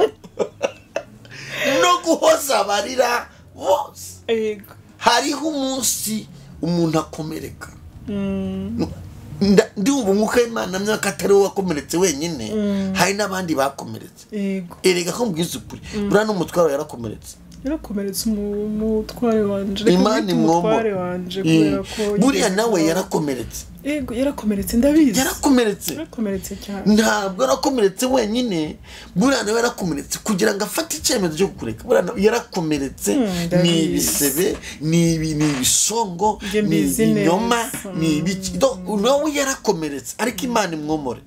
no guhoza abarira bose. Hariho umunsi umuntu akomereka. Ndumva umwuka w'Imana myaka atari wowe wakomeretse wenyine, hari n'abandi bakomeretse. Erega ko mbwiza ukuri, buriya n'umutwaro yarakomeretse. Yarakomeretse umutware wanje, Imana imwomore kubera ko buriya nawe yarakomeretse. Yego yarakomeretse, ndabizi. Yarakomeretse. Yarakomeretse cyane. Ntabwo yarakomeretse wenyine, buriya nawe yarakomeretse kugira ngo afate icyemezo cyo kukureka. Buriya yarakomeretse, ni ibisebe, ni ibisongo, ni ibinyoma, ni ibiki. Nawe yarakomeretse, ariko Imana imwomore.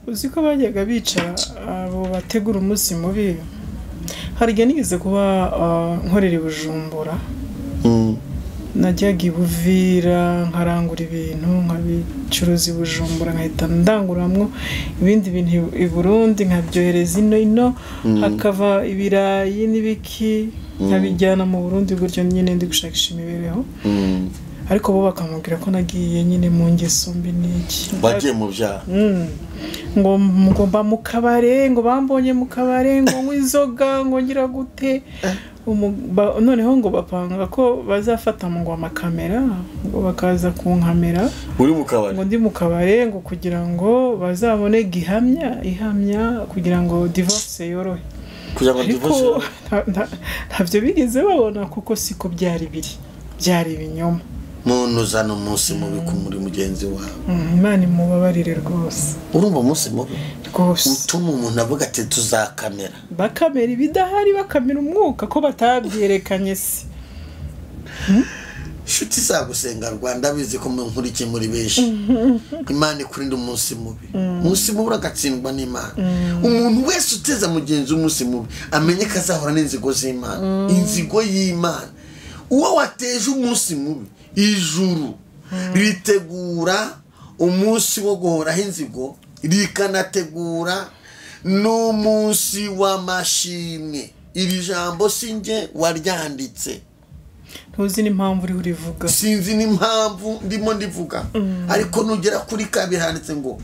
Uzi ko bajyaga bicara abo bategura umunsi mubi. Hari igihe nigeze kuba nkorera i Bujumbura. Najyaga i Buvira nkarangura ibintu nkabicuruza i Bujumbura, nkahita ndanguramwo ibindi bintu i Burundi nkabyohereza ino hakava ibirayi n'ibiki nkabijyana mu Burundi gutyo nyine ndi gushakisha imibereho. Ariko bo bakamubwira ko nagiye nyine mu ngeso mbi n'iki, wagiye mu byaha, ngo mba mu kabare, ngo bambonye mu kabare, ngo nywa inzoga, ngo ngira gute. Noneho ngo bapanga ko bazafata ngo amakamera, ngo bakaza kunkamera uri mu kabare, ngo ndi mu kabare, ngo kugira ngo bazabone gihamya ihamya kugira ngo divorce yorohe, kugira ngo divorce. Ntabyo bigeze babona kuko siko byari biri, byari ibinyoma. Muntu uzana umunsi mubi muri mugenzi wawe, Imana imubabarire rwose. Urumva umunsi mubi rwose utuma umuntu avuga ati tuzakamera, bakamera ibidahari, bakamera umwuka ko batabyerekanye se. Inshuti zagusenga Rwanda bizi ko nkurikiye muri benshi. Imana ikurinda umunsi mubi. Umunsi mubi uragatsindwa n'Imana. Umuntu wese uteza mugenzi umunsi mubi amenye ko azahora n'inzigo z'Imana, inzigo y'Imana. Uwo wateje umunsi mubi, ijuru ritegura umunsi wo guhoraho inzigo, rikanategura n'umunsi w'amashimwe. Iri jambo sinjye waryanditse, ntuzi n'impamvu uriho urivuga, sinzi n'impamvu ndimo ndivuga, ariko nugera kuri kabiri handitse ngo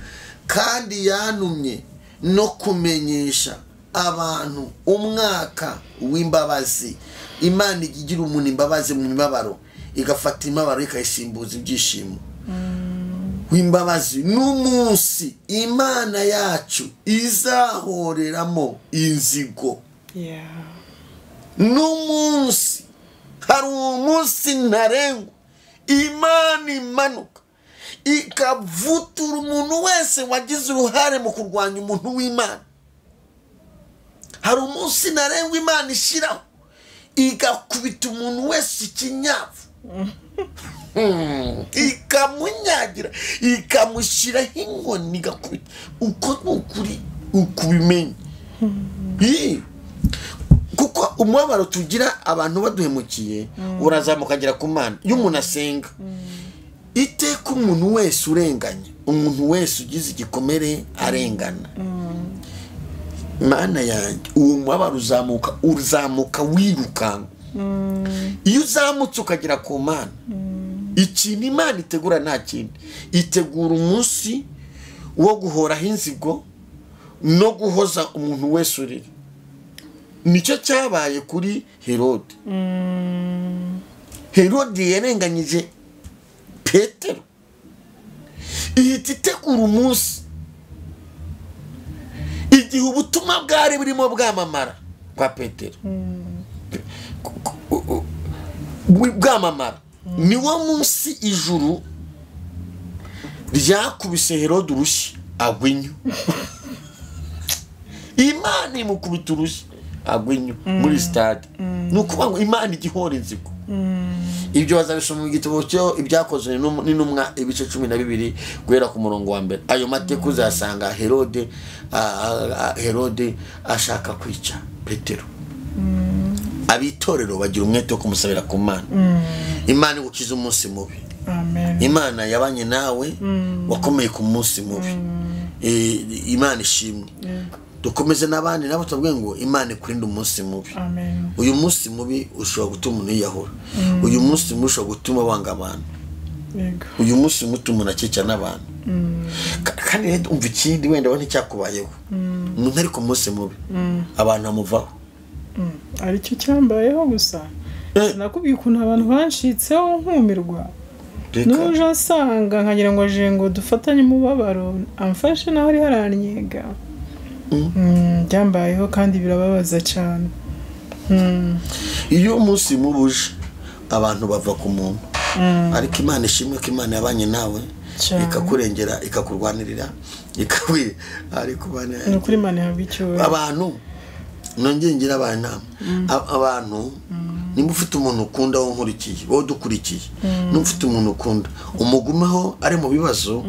kandi yantumye no kumenyesha abantu umwaka w'imbabazi. Imana igira umuntu imbabazi mu mibabaro, igafata imibabaro ikayisimbuza ibyishimo. W'imbabazi n'umunsi Imana yacu izahoreramo inzigo. N'umunsi, hari umunsi ntarengwa Imana imanuka ikavutura umuntu wese wagize uruhare mu kurwanya umuntu w'Imana. Hari umunsi ntarengwa Imana ishyiraho igakubita umuntu wese ikinyafu, ikamunyagira, ikamushyiraho inkoni, igakubita. Uko ni ukuri ukubimenya. Kuko umubabaro tugira abantu baduhemukiye urazamuka agera ku Mana. Iyo umuntu asenga iteka, umuntu wese urenganya, umuntu wese ugize igikomere arengana, Mana yanjye, uwo mubabaro uzamuka wirukanka. Iyo uzamutse ukagera ku Mana, ikintu Imana itegura nta kindi, itegura umunsi wo guhoraho inzigo no guhoza umuntu wese urira. Nicyo cyabaye kuri Herode. Herode yarenganyije Petero, ihita itegura umunsi igihe ubutumwa bwari burimo bwamamara kwa Petero, bwamamara. Niwo munsi ijuru ryakubise Herode urushyi agwa inyo. Imana imukubita urushyi agwa inyo muri stade. Ni ukuvuga ngo Imana igihora inzigo. Ibyo bazabisoma mu gitabo cyo ibyakozwe n'intumwa ibice 12 guhera ku murongo wa mbere. Ayo mateka uzasanga Herode ashaka kwica Petero. Abitorero bagira umwete wo kumusabira ku Mana. Imana igukiza umunsi mubi. Amen. Imana yabanye nawe wakomeye ku munsi mubi. Imana ishimwe. Dukomeze n'abandi nabo tubabwiye ngo Imana ikurinde umunsi mubi. Amen. Uyu munsi mubi ushobora gutuma umuntu yiyahura. Uyu munsi mubi ushobora gutuma wanga abantu. Uyu munsi mubi utuma umuntu akica n'abantu. Kandi rero umva ikindi wenda we nticyakubayeho. Umuntu ari ku munsi mubi, abantu bamuvaho. Aricyo cyambayeho gusa. Sinakubwiye ukuntu abantu banshitseho nkumirwa. Nuje asanga nkagira ngo aje ngo dufatanye umubabaro, amfashe naho ari haranyega. Byambayeho kandi birababaza cyane. Iyo umunsi mubuje abantu bava ku muntu, ariko Imana ishimwe ko Imana yabanye nawe ikakurengera, ikakurwanirira, ikawi ariko ni ukuri Imana ihabwa icyubahiro. Abantu nongeye ngira abantu inama, abantu nimba ufite umuntu ukunda wo nkurikiye, wowe dukurikiye, nimba ufite umuntu ukunda umugumeho ari mu bibazo,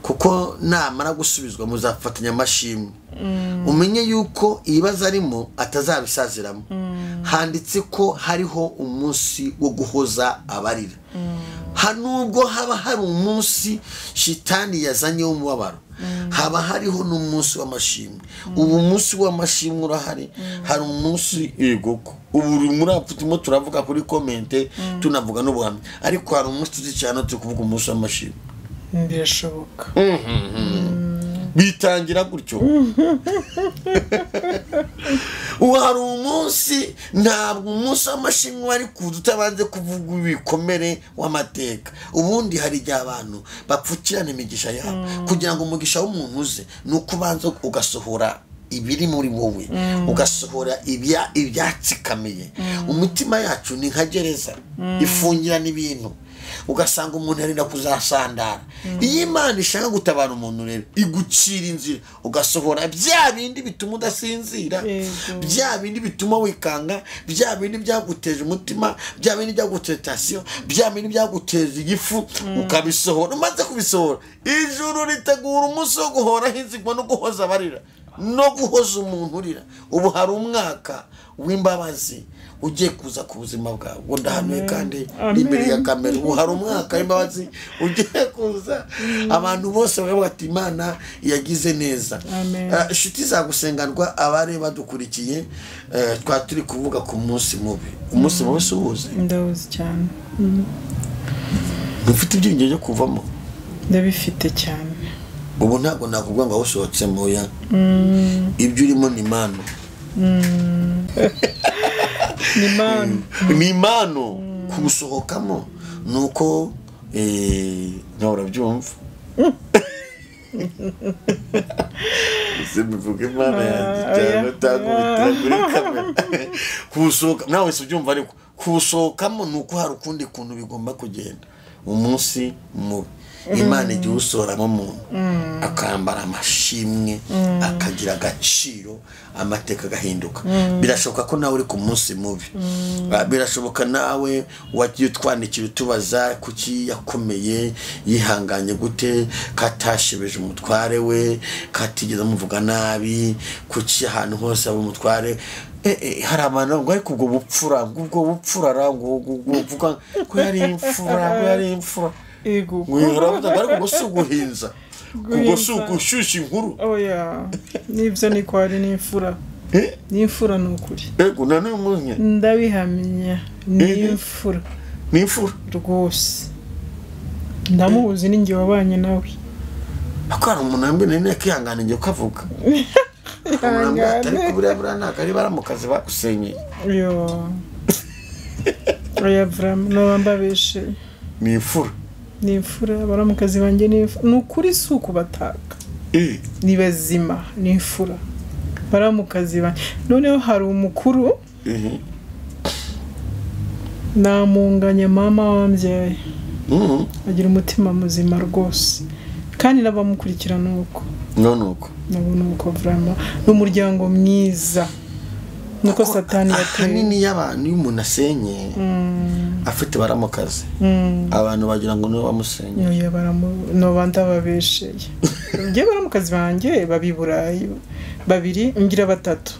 kuko namara gusubizwa muzafatanya amashimwe. Umenye yuko ibibazo arimo atazabisaziramo. Handitse ko hariho umunsi wo guhoza abarira. Hanubwo haba hari umunsi shitani yazanye umubabaro, haba hariho n'umunsi w'amashimwe. Ubu umunsi w'amashimwe urahari, hari umunsi yegoko. Ubu muri apfumo turavuga kuri comment, tunavuga n'ubuhamya, ariko hari umunsi tuzi cyane turi kuvuga umunsi w'amashimwe. Birashoboka. Bitangira gutyo. Ubu hari umunsi, ntabwo umunsi w'amashimwe wari kuza utabanze kuvuga ibikomere w'amateka. Ubundi hari igihe abantu bapfukirana imigisha yabo. Kugira ngo umugisha w'umuntu uze, ni uko ubanza ugasohora ibiri muri wowe, ugasohora ibyatsikamiye. Umutima yacu ni nka gereza ifungirana ibintu, ugasanga umuntu arenda kuzasandara. Iyo Imana ishaka gutabara umuntu rero, igucira inzira ugasohora bya bindi bituma udasinzira, bya bindi bituma wikanga, bya bindi byaguteje umutima, bya bindi byaguteje tension, bya bindi byaguteje igifu, ukabisohora. Umaze kubisohora, ijuru ritegura umunsi wo guhoraho inzigo no guhoza abarira no guhoza umuntu urira. Ubu hari umwaka w'imbabazi ugiye kuza ku buzima bwawe. Ngo ndahanuye kandi imbere ya kamera, ubu hari umwaka w'imbabazi ugiye kuza. Abantu bose baravuga ati Imana yagize neza. Inshuti zagusenganwa, abari badukurikiye, twa turi kuvuga ku munsi mubi. Umunsi mubi si uwuzi? Ndawuzi cyane. Ufite ibyiringiro byo kuvamo? Ndabifite cyane. Ubu ntabwo nakuvuga ngo awusohotse moya. Ibyo urimo ni impano. Ni impano. Ni impano. Kuwusohokamo ni uko nawe urabyumva. Simbivuga Imana yanjye cyane utakubitira kuri kamera. Kuwusohoka nawe si ubyumva, ariko kuwusohokamo ni uko hari ukundi kuntu bigomba kugenda. Umunsi mubi Imana igihe usohoramo umuntu akambara amashimwe, akagira agaciro, amateka agahinduka. Birashoboka ko nawe uri ku munsi mubi. Birashoboka nawe wagiye utwandikira utubaza kuki yakomeye, yihanganye gute, katashebeje umutware we, katigeze amuvuga nabi, kuki ahantu hose aba umutware. Hari abantu ngo ariko ubwo bupfura, ubwo bupfura ngo uvuga ko yari imfura, ko yari imfura. Ego. Ngo ariko si uguhinza, ubwo si ugushyushya inkuru. Oya, nibyo ni ko ari n'imfura. N'imfura ni ukuri. Ego, na n'uyu munsi ndabihamya, ni imfura. Ni imfura rwose. Ndamuzi ni njye wabanye nawe. Ako hari umuntu wambwiye nari kwihangana ngiye kukavuga. Ariko buriya buriya ntabwo ari baramukazi bagusenyeye. Yo. Oya vraiment, no mbabeshe. Ni imfura. Ni imfura, baramukazi banjye ni imfura. Ni ukuri si ukubataka. Ni bazima, ni imfura. Baramukazi banjye. Noneho hari umukuru. Namunganya mama wambyaye. Agira umutima muzima rwose. Kandi n'abamukurikira nuko. Nuko. Nabo nuko vraiment. Ni umuryango mwiza. Nuko Satani yateye. Ahanini y'abantu iyo umuntu asenye afite baramukazi, abantu bagira ngo niwe bamusenye. Oya, no banda babesheye. Ngiye baramukazi banjye babi Burayi, babiri ngira batatu,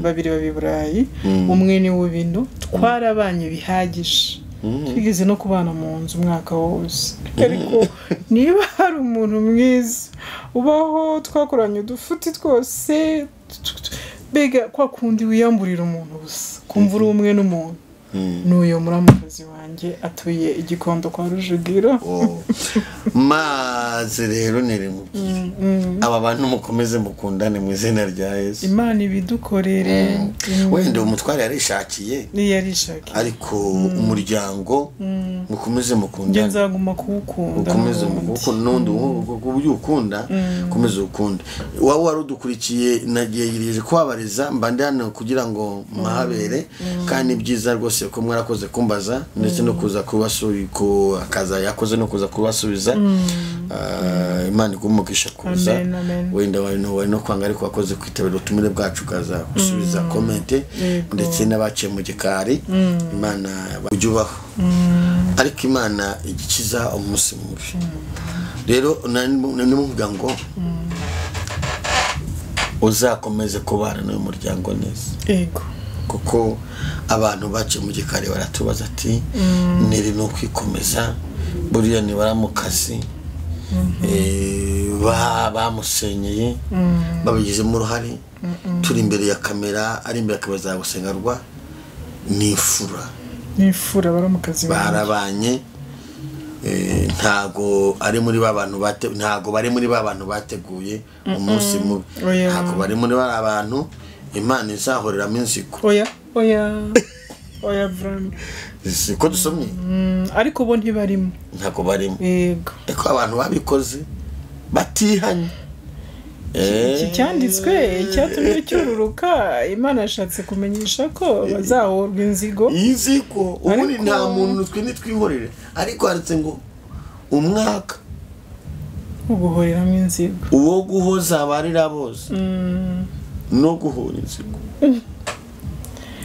babiri babi Burayi, umwe ni w'ibintu twarabanye bihagije. Twigeze no kubana mu nzu umwaka wose. Ariko niba hari umuntu mwiza ubaho twakoranye udufuti twose, mbega kwa kundi wiyamburira umuntu gusa, kumva uri umwe n'umuntu. N'uyo muramukazi wanjye atuye Igikondo kwa Rujugiro. Maze rero nere mubwire aba bantu mukomeze mukundane mu izina rya Yesu. Imana ibidukorere. Wenda umutware yarishakiye. Ni yarishakiye. Ariko umuryango mukomeze mukundane. Nzaguma kuwukunda. Mukomeze mukundane n'undi uburyo ukunda, komeze ukunde. Wowe warudukurikiye nagiye kubabariza mba ndi hano kugira ngo muhabere, kandi byiza rwose ko mwarakoze kumbaza ndetse no kuza kubasubiza, akaza yakoze no kuza kubasubiza. Imana igumugisha kuza. Wenda wari no kwanga ariko wakoze kwitabira ubutumire bwacu kaza gusubiza comment ndetse n'abaciye mu gikari. Imana ujubaho. Ariko Imana igikiza umunsi mubi. Rero nimuvuga ngo uzakomeze kubana n'uyu muryango neza. Yego. Kuko abantu baciye mu gikari baratubaza ati niri no kwikomeza, buriya ni baramukazi bamusenyeye babigizemo uruhare. Turi imbere ya kamera, ari imbere ya kamera za Gusengerwa, ni imfura, ni imfura baramukazi barabanye. Ntago ari muri ba bantu ntago bari muri ba bantu bateguye umunsi mubi, ntago bari muri ba bantu Imana izahoreramo inzigo. Oya oya oya vraiment siko dusomye. Ariko bo ntibarimo, ntago barimo. Yego, ariko abantu babikoze batihanye. Iki cyanditswe icyatumye cyururuka, Imana yashatse kumenyesha ko bazahorwa inzigo. Inzigo ubundi nta muntu twe nitwihorere, ariko handitse ngo umwaka uguhoreramo inzigo, uwo guhoza abarira bose no guhora inzigo.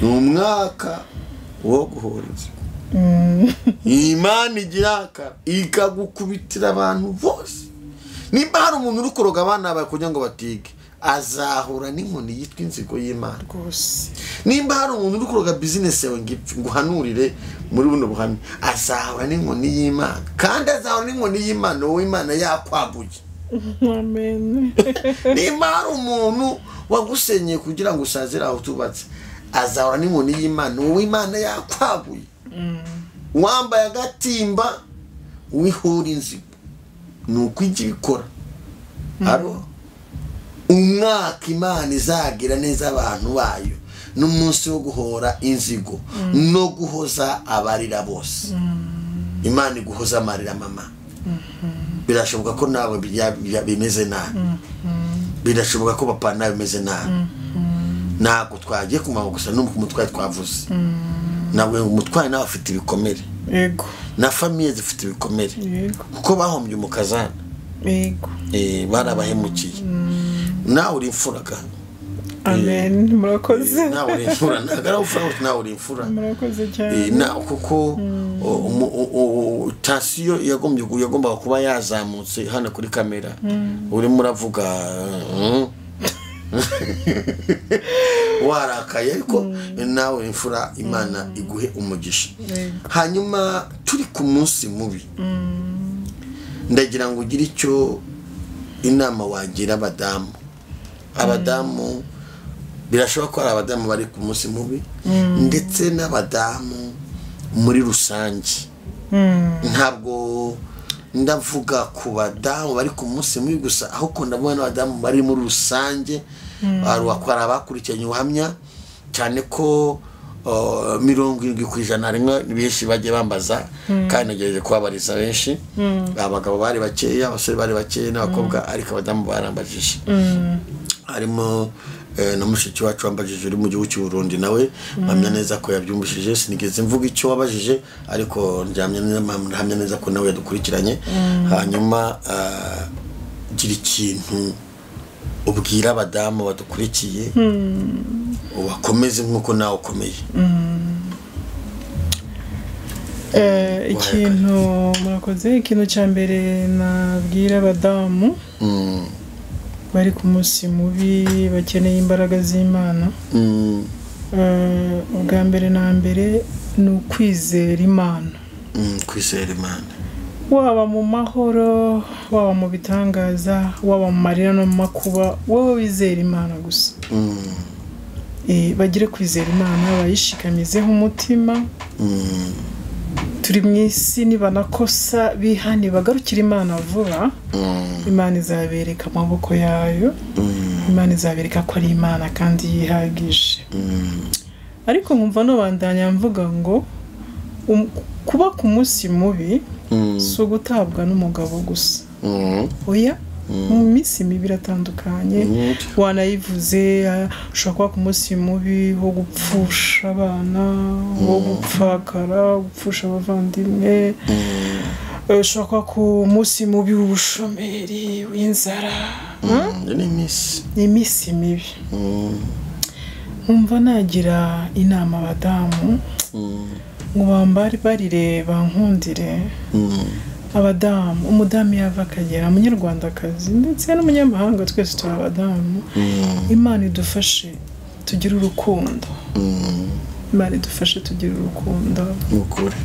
Ni umwaka wo guhora inzigo. Imana igiraka ikagukubitira abantu bose. Nimba hari umuntu uri kuroga abana bawe kugira ngo batige, azahura n'inkoni yitwa inzigo y'Imana. Nimba hari umuntu uri kuroga business yawe ngo uhanurire muri buno buhamya, azahura n'inkoni y'Imana. Kandi azahura n'inkoni y'Imana wowe Imana yakwaguye. Amen. Nimba hari umuntu wagusenyeye kugira ngo usazire aho utubatse, azahura n'inkoni y'Imana wowe Imana yakwaguye. Wambaye agatimba wihura inzigo. Nuko ijya ibikora. Aro umwaka Imana izagira neza abantu bayo n'umunsi wo guhora inzigo no guhoza abarira bose. Imana iguhoza amarira mama. Birashoboka ko nawe bimeze nabi, birashoboka ko papa nawe bimeze nabi. Ntabwo twagiye kumama gusa n'umutwaye twavuze, ntabwo umutwaye nawe afite ibikomere. Yego, na famiye zifite ibikomere. Yego, kuko bahombye umukazana. Yego, barabahemukiye. Nawe uri imfura. Amen, murakoze. Nawe uri imfura, nawe uri imfura. Murakoze cyane. Kuko tansiyo yagombaga kuba yazamutse hano kuri kamera, urimo uravuga warakaye, ariko nawe imfura Imana iguhe umugisha. Hanyuma turi ku munsi mubi, ndagira ngo ugire icyo inama wagira abadamu. Abadamu birashoboka ko ari abadamu bari ku munsi mubi, ndetse n'abadamu muri rusange. Ntabwo ndavuga ku badamu bari ku munsi mubi gusa, ahubwo ndabona n'abadamu bari muri rusange. Hari abakurikiranye ubuhamya cyane ko 70% rimwe benshi bagiye bambaza, kandi nagerageje kubabariza benshi. Abagabo bari bakeya, abasore bari bakeya n'abakobwa, ariko abadamu barambajije. Harimo na mushiki wacu wambajije uri mu gihugu cy'u Burundi, nawe mpamya neza ko yabyumvishije. Sinigeze mvuga icyo wabajije, ariko ndyamye neza ko nawe yadukurikiranye. Hanyuma gira ikintu ubwira abadamu badukurikiye, ubakomeze nk'uko nawe ukomeye. Ikintu murakoze, ikintu cya mbere nabwira abadamu bari ku munsi mubi bakeneye imbaraga z'Imana, ubwa mbere na mbere ni ukwizera Imana. Kwizera Imana, waba mu mahoro, waba mu bitangaza, waba mu marira no mu makuba, wowe wizera Imana gusa. Bagire kwizera Imana, bayishikamizeho umutima. Turi mu isi, nibanakosa bihane bagarukira Imana vuba, Imana izabereka amaboko yayo, Imana izabereka ko ari Imana kandi yihagije. Ariko nkumva nobandanya mvuga ngo kuba ku munsi mubi si ugutabwa n'umugabo gusa. Oya, mu minsi mibi iratandukanye, wanayivuze. Ushobora kuba ku munsi mubi wo gupfusha abana, wo gupfakara, gupfusha abavandimwe. Ushobora kuba ku munsi mubi w'ubushomeri, w'inzara. Ni iminsi mibi. Nkumva nagira inama abadamu ngo bambare barireba nkundire. Abadamu, umudamu yava akagera, umunyarwandakazi ndetse n'umunyamahanga, twese turi abadamu. Imana idufashe Tugire urukundo. Imana idufashe tugire urukundo. Nukuri.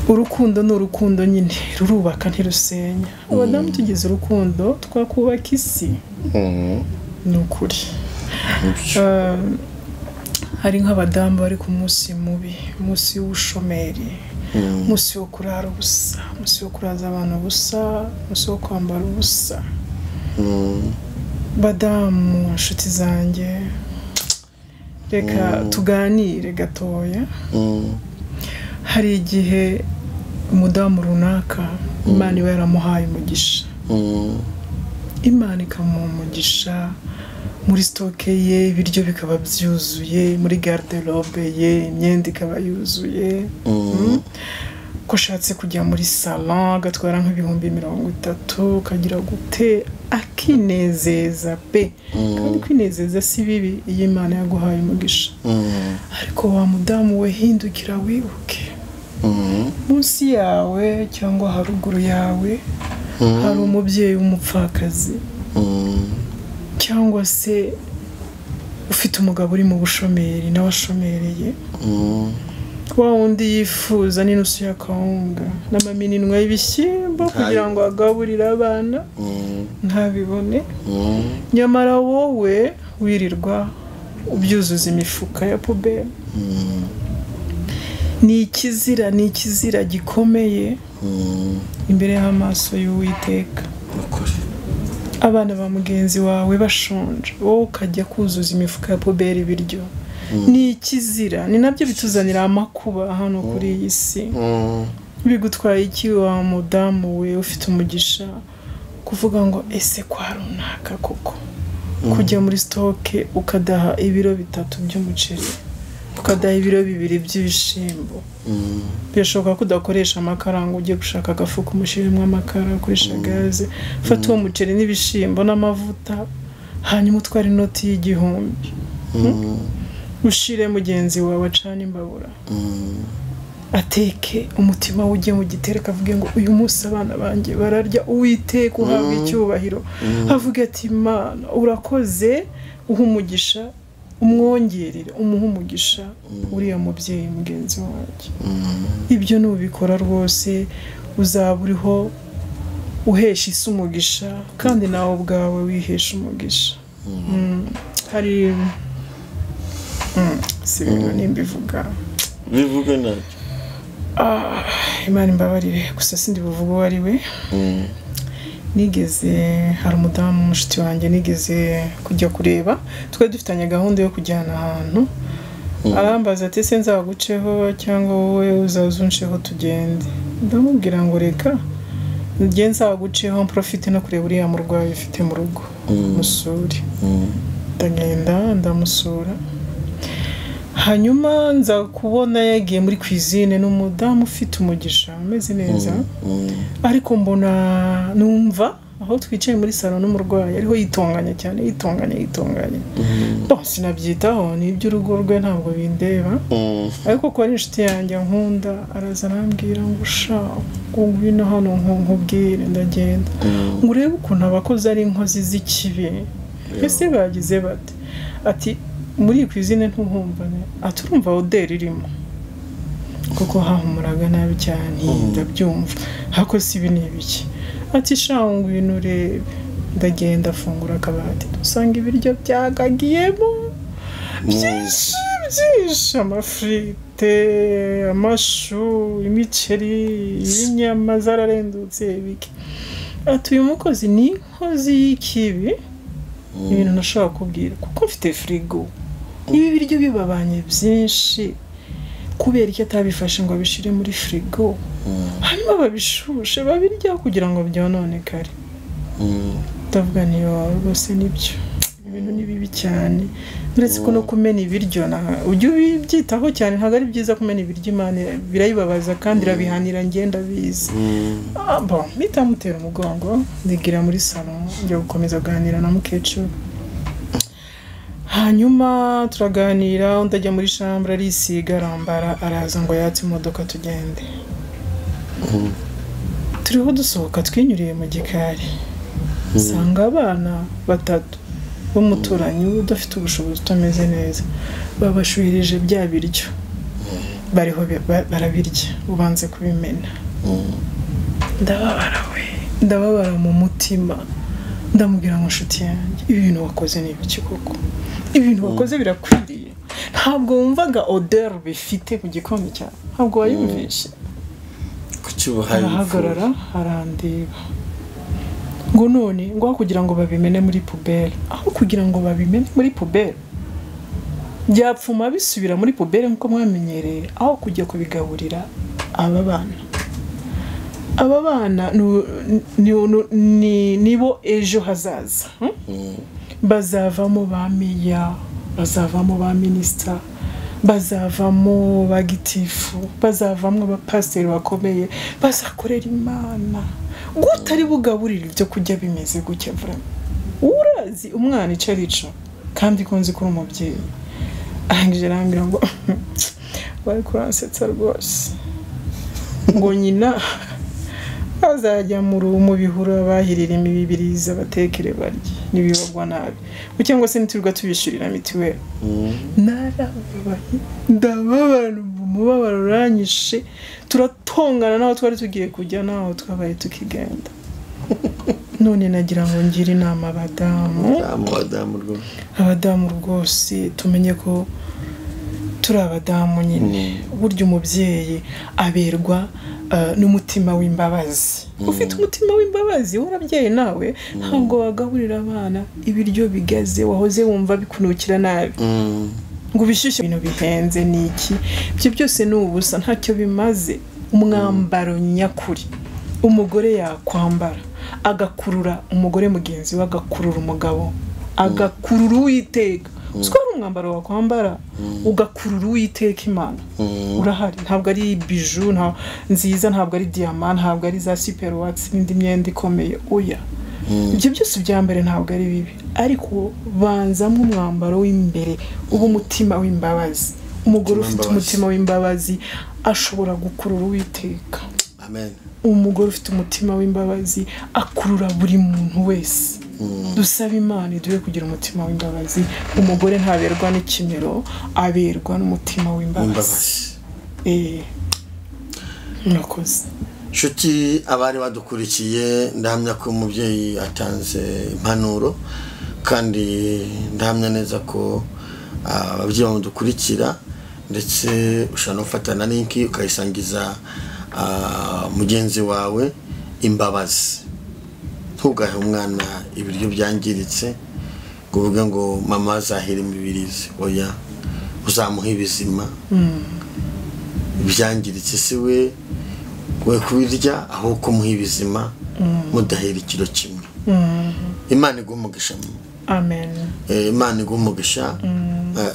Urukundo ni urukundo nyine, rurubaka ntirusenya. Abadamu tugize urukundo twakubaka isi. Ni ukuri. Hari nk'abadamu bari ku munsi mubi, umunsi w'ubushomeri, umunsi wo kurara ubusa, umunsi wo kuraza abantu ubusa, umunsi wo kwambara ubusa. Badamu inshuti zanjye, reka tuganire gatoya. Hari igihe umudamu runaka Imana iba yaramuhaye umugisha, Imana ikamuha umugisha muri stoke ye, ibiryo bikaba byuzuye, muri garde-robe ye imyenda ikaba yuzuye. Ko ashatse kujya muri salon agatwara nk'30,000, ukagira gute, akinezeza pe. Kandi kwinezeza si bibi iyo Imana yaguhaye umugisha. Ariko wa mudamu we, hindukira wibuke munsi yawe cyangwa haruguru yawe hari umubyeyi w'umupfakazi, cyangwa se ufite umugabo uri mu bushomeri nawe ashomereye, wa wundi yifuza n'inusu y'akawunga n'amamininwa y'ibishyimbo kugira ngo agaburire abana ntabibone. Nyamara wowe wirirwa ubyuzuza imifuka ya puberi. Ni ikizira, ni ikizira gikomeye imbere y'amaso y'Uwiteka. Abana ba mugenzi wawe bashonje, wowe ukajya kuzuza imifuka ya puberi ibiryo. Ni ikizira, ni nabyo bituzanira amakuba hano kuri iyi si. Bigutwaye iki wa mudamu we ufite umugisha kuvuga ngo ese kwa runaka koko, kujya muri stoke ukadaha ibiro 3 by'umuceri, ukadaha ibiro 2 by'ibishyimbo. Birashoboka ko udakoresha amakara ngo ujye gushaka agafu k'umushirimo amakara, ukoresha gaze. Fata uwo muceri n'ibishyimbo n'amavuta, hanyuma utware inoti y'1000 ushire mugenzi wawe acana imbabura, ateke, umutima ujye mu gitereko avuge ngo uyu munsi abana banjye bararya. Uwiteka uhabwa icyubahiro, avuge ati Imana urakoze, uha umugisha, umwongerere, umuha umugisha uriya mubyeyi mugenzi wanjye. Ibyo nubikora rwose uzaba uriho uhesha isi umugisha, kandi nawe ubwawe wihesha umugisha. Hari si ibintu nimbivuga bivuga nacyo. Imana imbabarire, gusa sindi buvuga uwo ari we. Nigeze, hari umudamu mushiti wanjye nigeze kujya kureba, twari dufitanye gahunda yo kujyana ahantu. Arambaza ati ese nzaguceho cyangwa wowe uzaza unceho tugende? Ndamubwira ngo reka njye nzaguceho mprofite no kureba uriya murwayi ufite mu rugo, musure. Ndagenda ndamusura, hanyuma nza kubona yagiye muri cuisine n'umudamu ufite umugisha ameze neza, ariko mbona numva aho twicaye muri salon n'umurwayi ariho yitonganya cyane, yitonganya yitonganya. Bon, sinabyitaho, ni iby'urugo rwe ntabwo bindeba, ariko ko ari inshuti yanjye nkunda, araza arambwira ngo sha ngwino hano nkubwire. Ndagenda ngo urebe ukuntu abakozi ari inkozi z'ikibi, ese bagize bate? Ati muri iyi cuisine ntuhumvane, ati urumva oderi irimo, kuko hahumuraga nabi cyane, ndabyumva, hako si ibi ni ibiki? Ati sha ngwino urebe. Ndagenda afungura akabati, dusanga ibiryo byagagiyemo byinshi byinshi, amafrite, amashu, imiceri, inyama zararendutse ibiki. Ati uyu mukozi ni inkozi y'ikibi, ibintu ntashobora kubwira kuko mfite firigo, ibi biryo bibabanye byinshi, kubera icyo atabifashe ngo abishire muri firigo, hanyuma babishushe babirya kugira ngo byononekare. Ndavuga niyo rwose nibyo, ibintu ni bibi cyane. Uretse ko no kumena ibiryo ujye ubyitaho cyane, ntabwo ari byiza kumena ibiryo, Imana birayibabaza kandi irabihanira, ngenda bizi. Bon, mpita mutera umugongo ndigira muri salon njya gukomeza kuganira na mukecuru. Hanyuma turaganira, undi ajya muri chambre arisiga arambara, araza ngo yatse imodoka tugende. Turiho dusohoka twinyuriye mu gikari, nsanga abana 3 w'umuturanyi udafite ubushobozi utameze neza, babashuhirije bya biryo bariho barabirya, ubanze kubimena. Ndababara we, ndababara mu mutima, ndamubwira ngo nshuti yanjye, ibintu wakoze ni ibiki koko? Ibintu wakoze birakwiriye? Ntabwo wumvaga odeur bifite mu gikoni cyawe, ntabwo wayumvishe. Arahagarara arandeba ngo none ngo aho kugira ngo babimene muri poubelle, aho kugira ngo babimene muri poubelle byapfuma bisubira muri poubelle nkuko mwamenyereye, aho kujya kubigaburira aba bana. Aba bana nibo ejo hazaza, bazavamo ba meya, bazavamo ba minisita, bazavamo ba gitifu, bazavamo abapasiteri bakomeye, bazakorera Imana. Gutari bugaburira ibyo kurya bimeze gutya vraiment. Urazi umwana icyo arica, kandi ko nzi ko uri umubyeyi. Arangije arambwira ngo bari kuransetsa rwose, ngo nyina azajya mu bihuru bahirira imibiriza batekere barye nibibagwa nabi, cyangwa se niturirwa tubishyurira mituweli. Narababaye, ndababara, umubabaro uranyishe, turatongana naho twari tugiye kujya, naho twabaye tukigenda. None nagira ngo ngire inama abadamu, abadamu rwose tumenye ko turi abadamu nyine. Burya umubyeyi aberwa n'umutima w'imbabazi. Ufite umutima w'imbabazi warabyeyi nawe, ntabwo wagaburira abana ibiryo bigaze wahoze wumva bikunukira nabi, ngo ubishyushye ibintu bihenze niki, ibyo byose ni ubusa, ntacyo bimaze. Umwambaro nyakuri umugore yakwambara agakurura umugore mugenzi we, agakurura umugabo, agakurura Uwiteka. Uziko hari umwambaro wakwambara ugakurura Uwiteka Imana, urahari. Ntabwo ari biju nziza, ntabwo ari diyama, ntabwo ari za super wax n'indi myenda ikomeye, oya. Ibyo byose bya mbere ntabwo ari bibi, ariko banzamo umwambaro w'imbere uba umutima w'imbabazi. Umugore ufite umutima w'imbabazi ashobora gukurura Uwiteka. Amen. Umugore ufite umutima w'imbabazi akurura buri muntu wese. Dusaba Imana iduhe kugira umutima w'imbabazi. Umugore ntaberwa n'ikimero, aberwa n'umutima w'imbabazi. Murakoze. Nshuti abari badukurikiye, ndahamya ko umubyeyi atanze impanuro, kandi ndahamya neza ko ababyeyi bamudukurikira, ndetse ushobora no gufata na linki ukayisangiza mugenzi wawe. Imbabazi, ntugahe umwana ibiryo byangiritse ngo uvuge ngo mama azahira imibirizi, oya, uzamuha ibizima. Ibyangiritse si we kubirya, aho kumuha ibizima mudahera ikiro kimwe. Imana iguhe umugisha. Amen. Imana iguhe umugisha.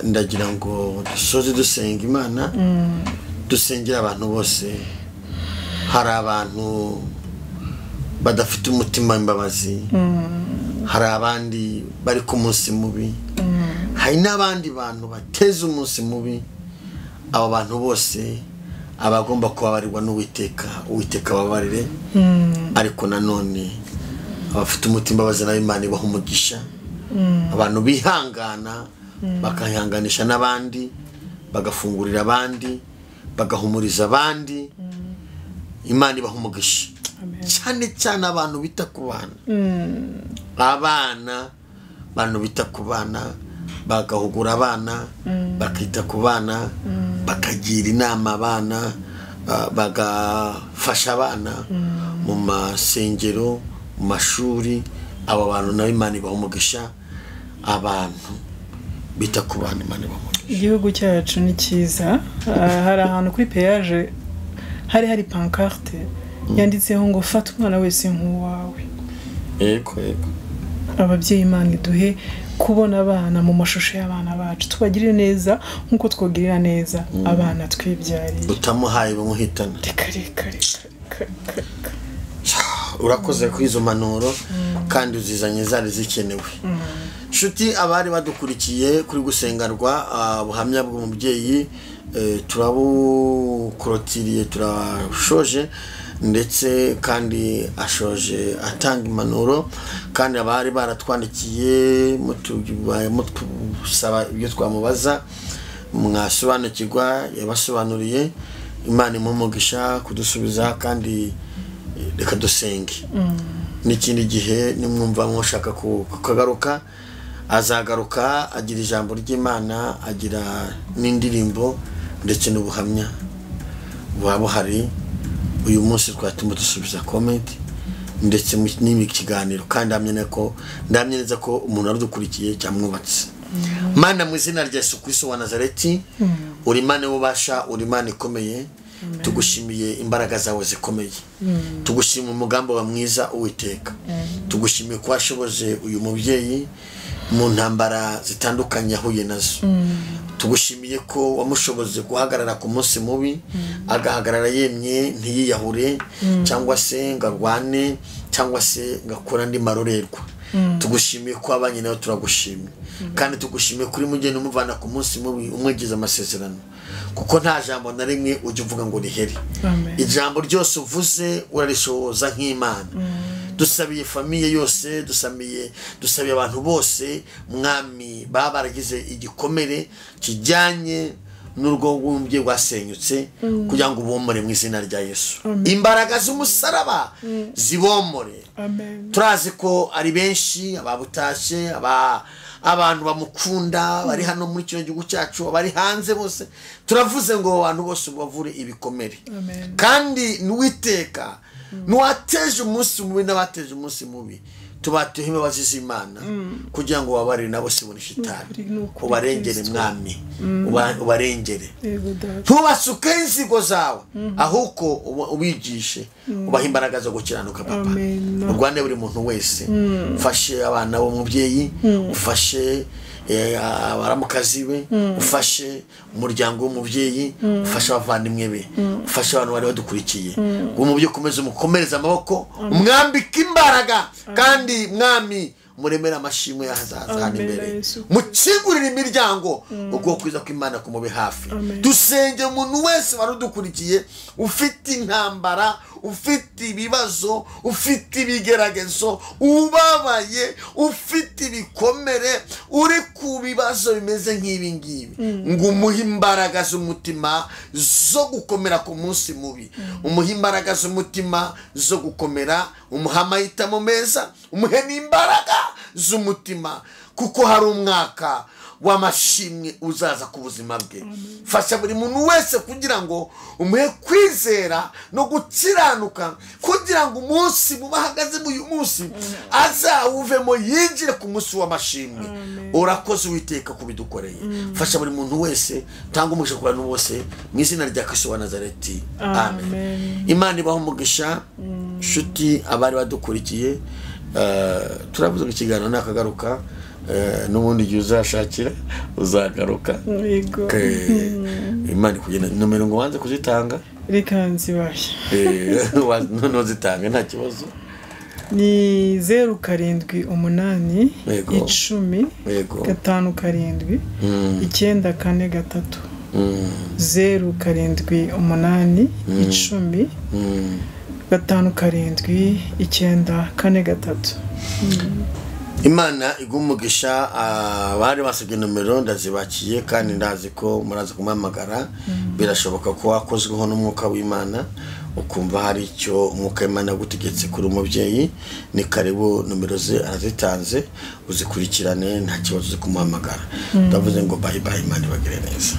Ndagira ngo dusoze dusenga Imana, dusengera abantu bose. Hari abantu badafite umutima w'imbabazi, hari abandi bari ku munsi mubi, hari n'abandi bantu bateze umunsi mubi. Abo bantu bose abagomba kubabarirwa n'Uwiteka, Uwiteka ababarire. Ariko nanone abafite umutima w'imbabazi nayo Imana ibaha umugisha. Abantu bihangana bakahanganisha n'abandi, bagafungurira abandi, bagahumuriza abandi, Imana ibaha umugisha. Cyane cyane abantu bita ku bana, abana, abantu bita ku bana, bagahugura abana, bakita ku bana, bakagira inama abana, bagafasha abana mu masengero, mu mashuri. Abo bantu nabo Imana ibaha umugisha. Abantu bita ku bana Imana ibaha umugisha. Igihugu cyacu ni cyiza. Hari ahantu kuri peyaje hari pancarte yanditseho ngo fata umwana wese nk'uwawe. Yego yego. Ababyeyi Imana iduhe kubona abana mu mashusho y'abana bacu, tubagirire neza nkuko twogirira neza abana twibyariye. Utamuhaye bamuhitana. Reka reka reka reka. Urakoze kuri izo mpanuro kandi uzizanye zari zikenewe. Nshuti abari badukurikiye kuri gusengarwa, buhamya bw'umubyeyi turabukorotiriye, turashoje. Ndetse kandi ashoje atanga impanuro, kandi abari baratwandikiye mutusaba ibyo twamubaza mwasobanukirwa, yabasobanuriye. Imana imuhe umugisha kudusubiza, kandi reka dusenge. N'ikindi gihe nimwumva mushaka kukagaruka, azagaruka agira ijambo ry'Imana, agira n'indirimbo ndetse n'ubuhamya buba buhari. Uyu munsi twatuma dusubiza comment ndetse n'imi kiganiro, kandi ndahamya neza ko umuntu warudukurikiye cyamwubatse. Mana, mu izina rya Yesu Kristo wa Nazareti, uri Imana y'ububasha, uri Imana ikomeye. Tugushimiye imbaraga zawe zikomeye, tugushimiye umugambi wa mwiza Uwiteka, tugushimiye ko washoboje uyu mubyeyi mu ntambara zitandukanye yahuye nazo. Tugushimiye ko wamushoboje guhagarara ku munsi mubi, agahagarara yemye, ntiyiyahure cyangwa se ngo arwane cyangwa se ngo akore andi marorerwa. Tugushimiye ko abanye nawe, turagushimye, kandi tugushimiye kuri mugeni umuvana ku munsi mubi, umwegeza amasezerano, kuko nta jambo na rimwe ujya uvuga ngo rihere. Amen. Ijambo ryose uvuze urarishoboza nk'Imana. Dusabiye famille yose, dusabiye abantu bose, Mwami, baba baragize igikomere kijyanye n'urugo rw'umubyeyi rwasenyutse, kugira ngo ubomore mu izina rya Yesu. Imbaraga z'umusaraba zibomore. Amen. Turazi ko ari benshi ababutashe, abantu bamukunda bari hano muri kino gihugu cyacu, abari hanze bose, turavuze ngo abantu bose bavure ibikomere. Amen. Kandi n'Uwiteka n'uwateje umunsi mubi n'abateje umunsi mubi, tubateho imbabazi z'Imana kugira ngo babarire nabo sibone shitani. Nukuri, nukuri, Ubarengere, Kristo. Mwami, ubarengere. Yego Data. Ntubasuke inzigo zawe, ahubwo ubigishe, ubahe imbaraga zo gukiranuka, Papa. Amen. Urwane buri muntu wese, ufashe abana b'umubyeyi, ufashe abaramukazi be, ufashe umuryango w'umubyeyi, ufashe abavandimwe be, ufashe abantu bari badukurikiye. Uwo mubyeyi ukomeze umukomereze amaboko, umwambike imbaraga, kandi Mwami muremere amashimwe y'ahazaza hano Amen, imbere, Yesu. mukingurire imiryango, ubwo kwiza kw'Imana kumube hafi. Amen. Dusenge umuntu wese wari udukurikiye ufite intambara, ufite ibibazo, ufite ibigeragezo, ubabaye, ufite ibikomere, uri ku bibazo bimeze nk'ibi ngibi, ngo umuhe imbaraga z'umutima zo gukomera ku munsi mubi, umuhe imbaraga z'umutima zo gukomera, umuhe amahitamo meza, umuhe n'imbaraga z'umutima, kuko hari umwaka w'amashimwe uzaza ku buzima bwe. Fasha buri muntu wese kugira ngo umuhe kwizera no gukiranuka, kugira ngo umunsi muba ahagazemo uyu munsi azawuvemo, yinjire ku munsi w'amashimwe. Urakoze Uwiteka kubidukoreye. Fasha buri muntu wese, tanga umugisha ku bantu bose, mu izina rya Kristo wa Nazareti, amen. Amen. Imana ibaha umugisha, nshuti abari badukurikiye. Turavuze ngo ikiganiro nakagaruka, n'ubundi igihe uzashakira uzagaruka. Yego. Imana ikugena nomero ngo wanze kuzitanga. Reka nzibahe. Noneho zitange, nta kibazo. Ni 078 10 57 943. 078 10 57 943. Imana iguha umugisha. Abari basabye nomero ndazibakiye, kandi ndazi ko muraza kumuhamagara. Birashoboka ko wakozweho n'umwuka w'Imana, ukumva hari icyo umwuka w'Imana yagutegetse kuri umubyeyi. Ni karibu, nomero ze arazitanze, uzikurikirane, nta kibazo uzi kumuhamagara. Ndavuze ngo bye bye, Imana ibagire neza.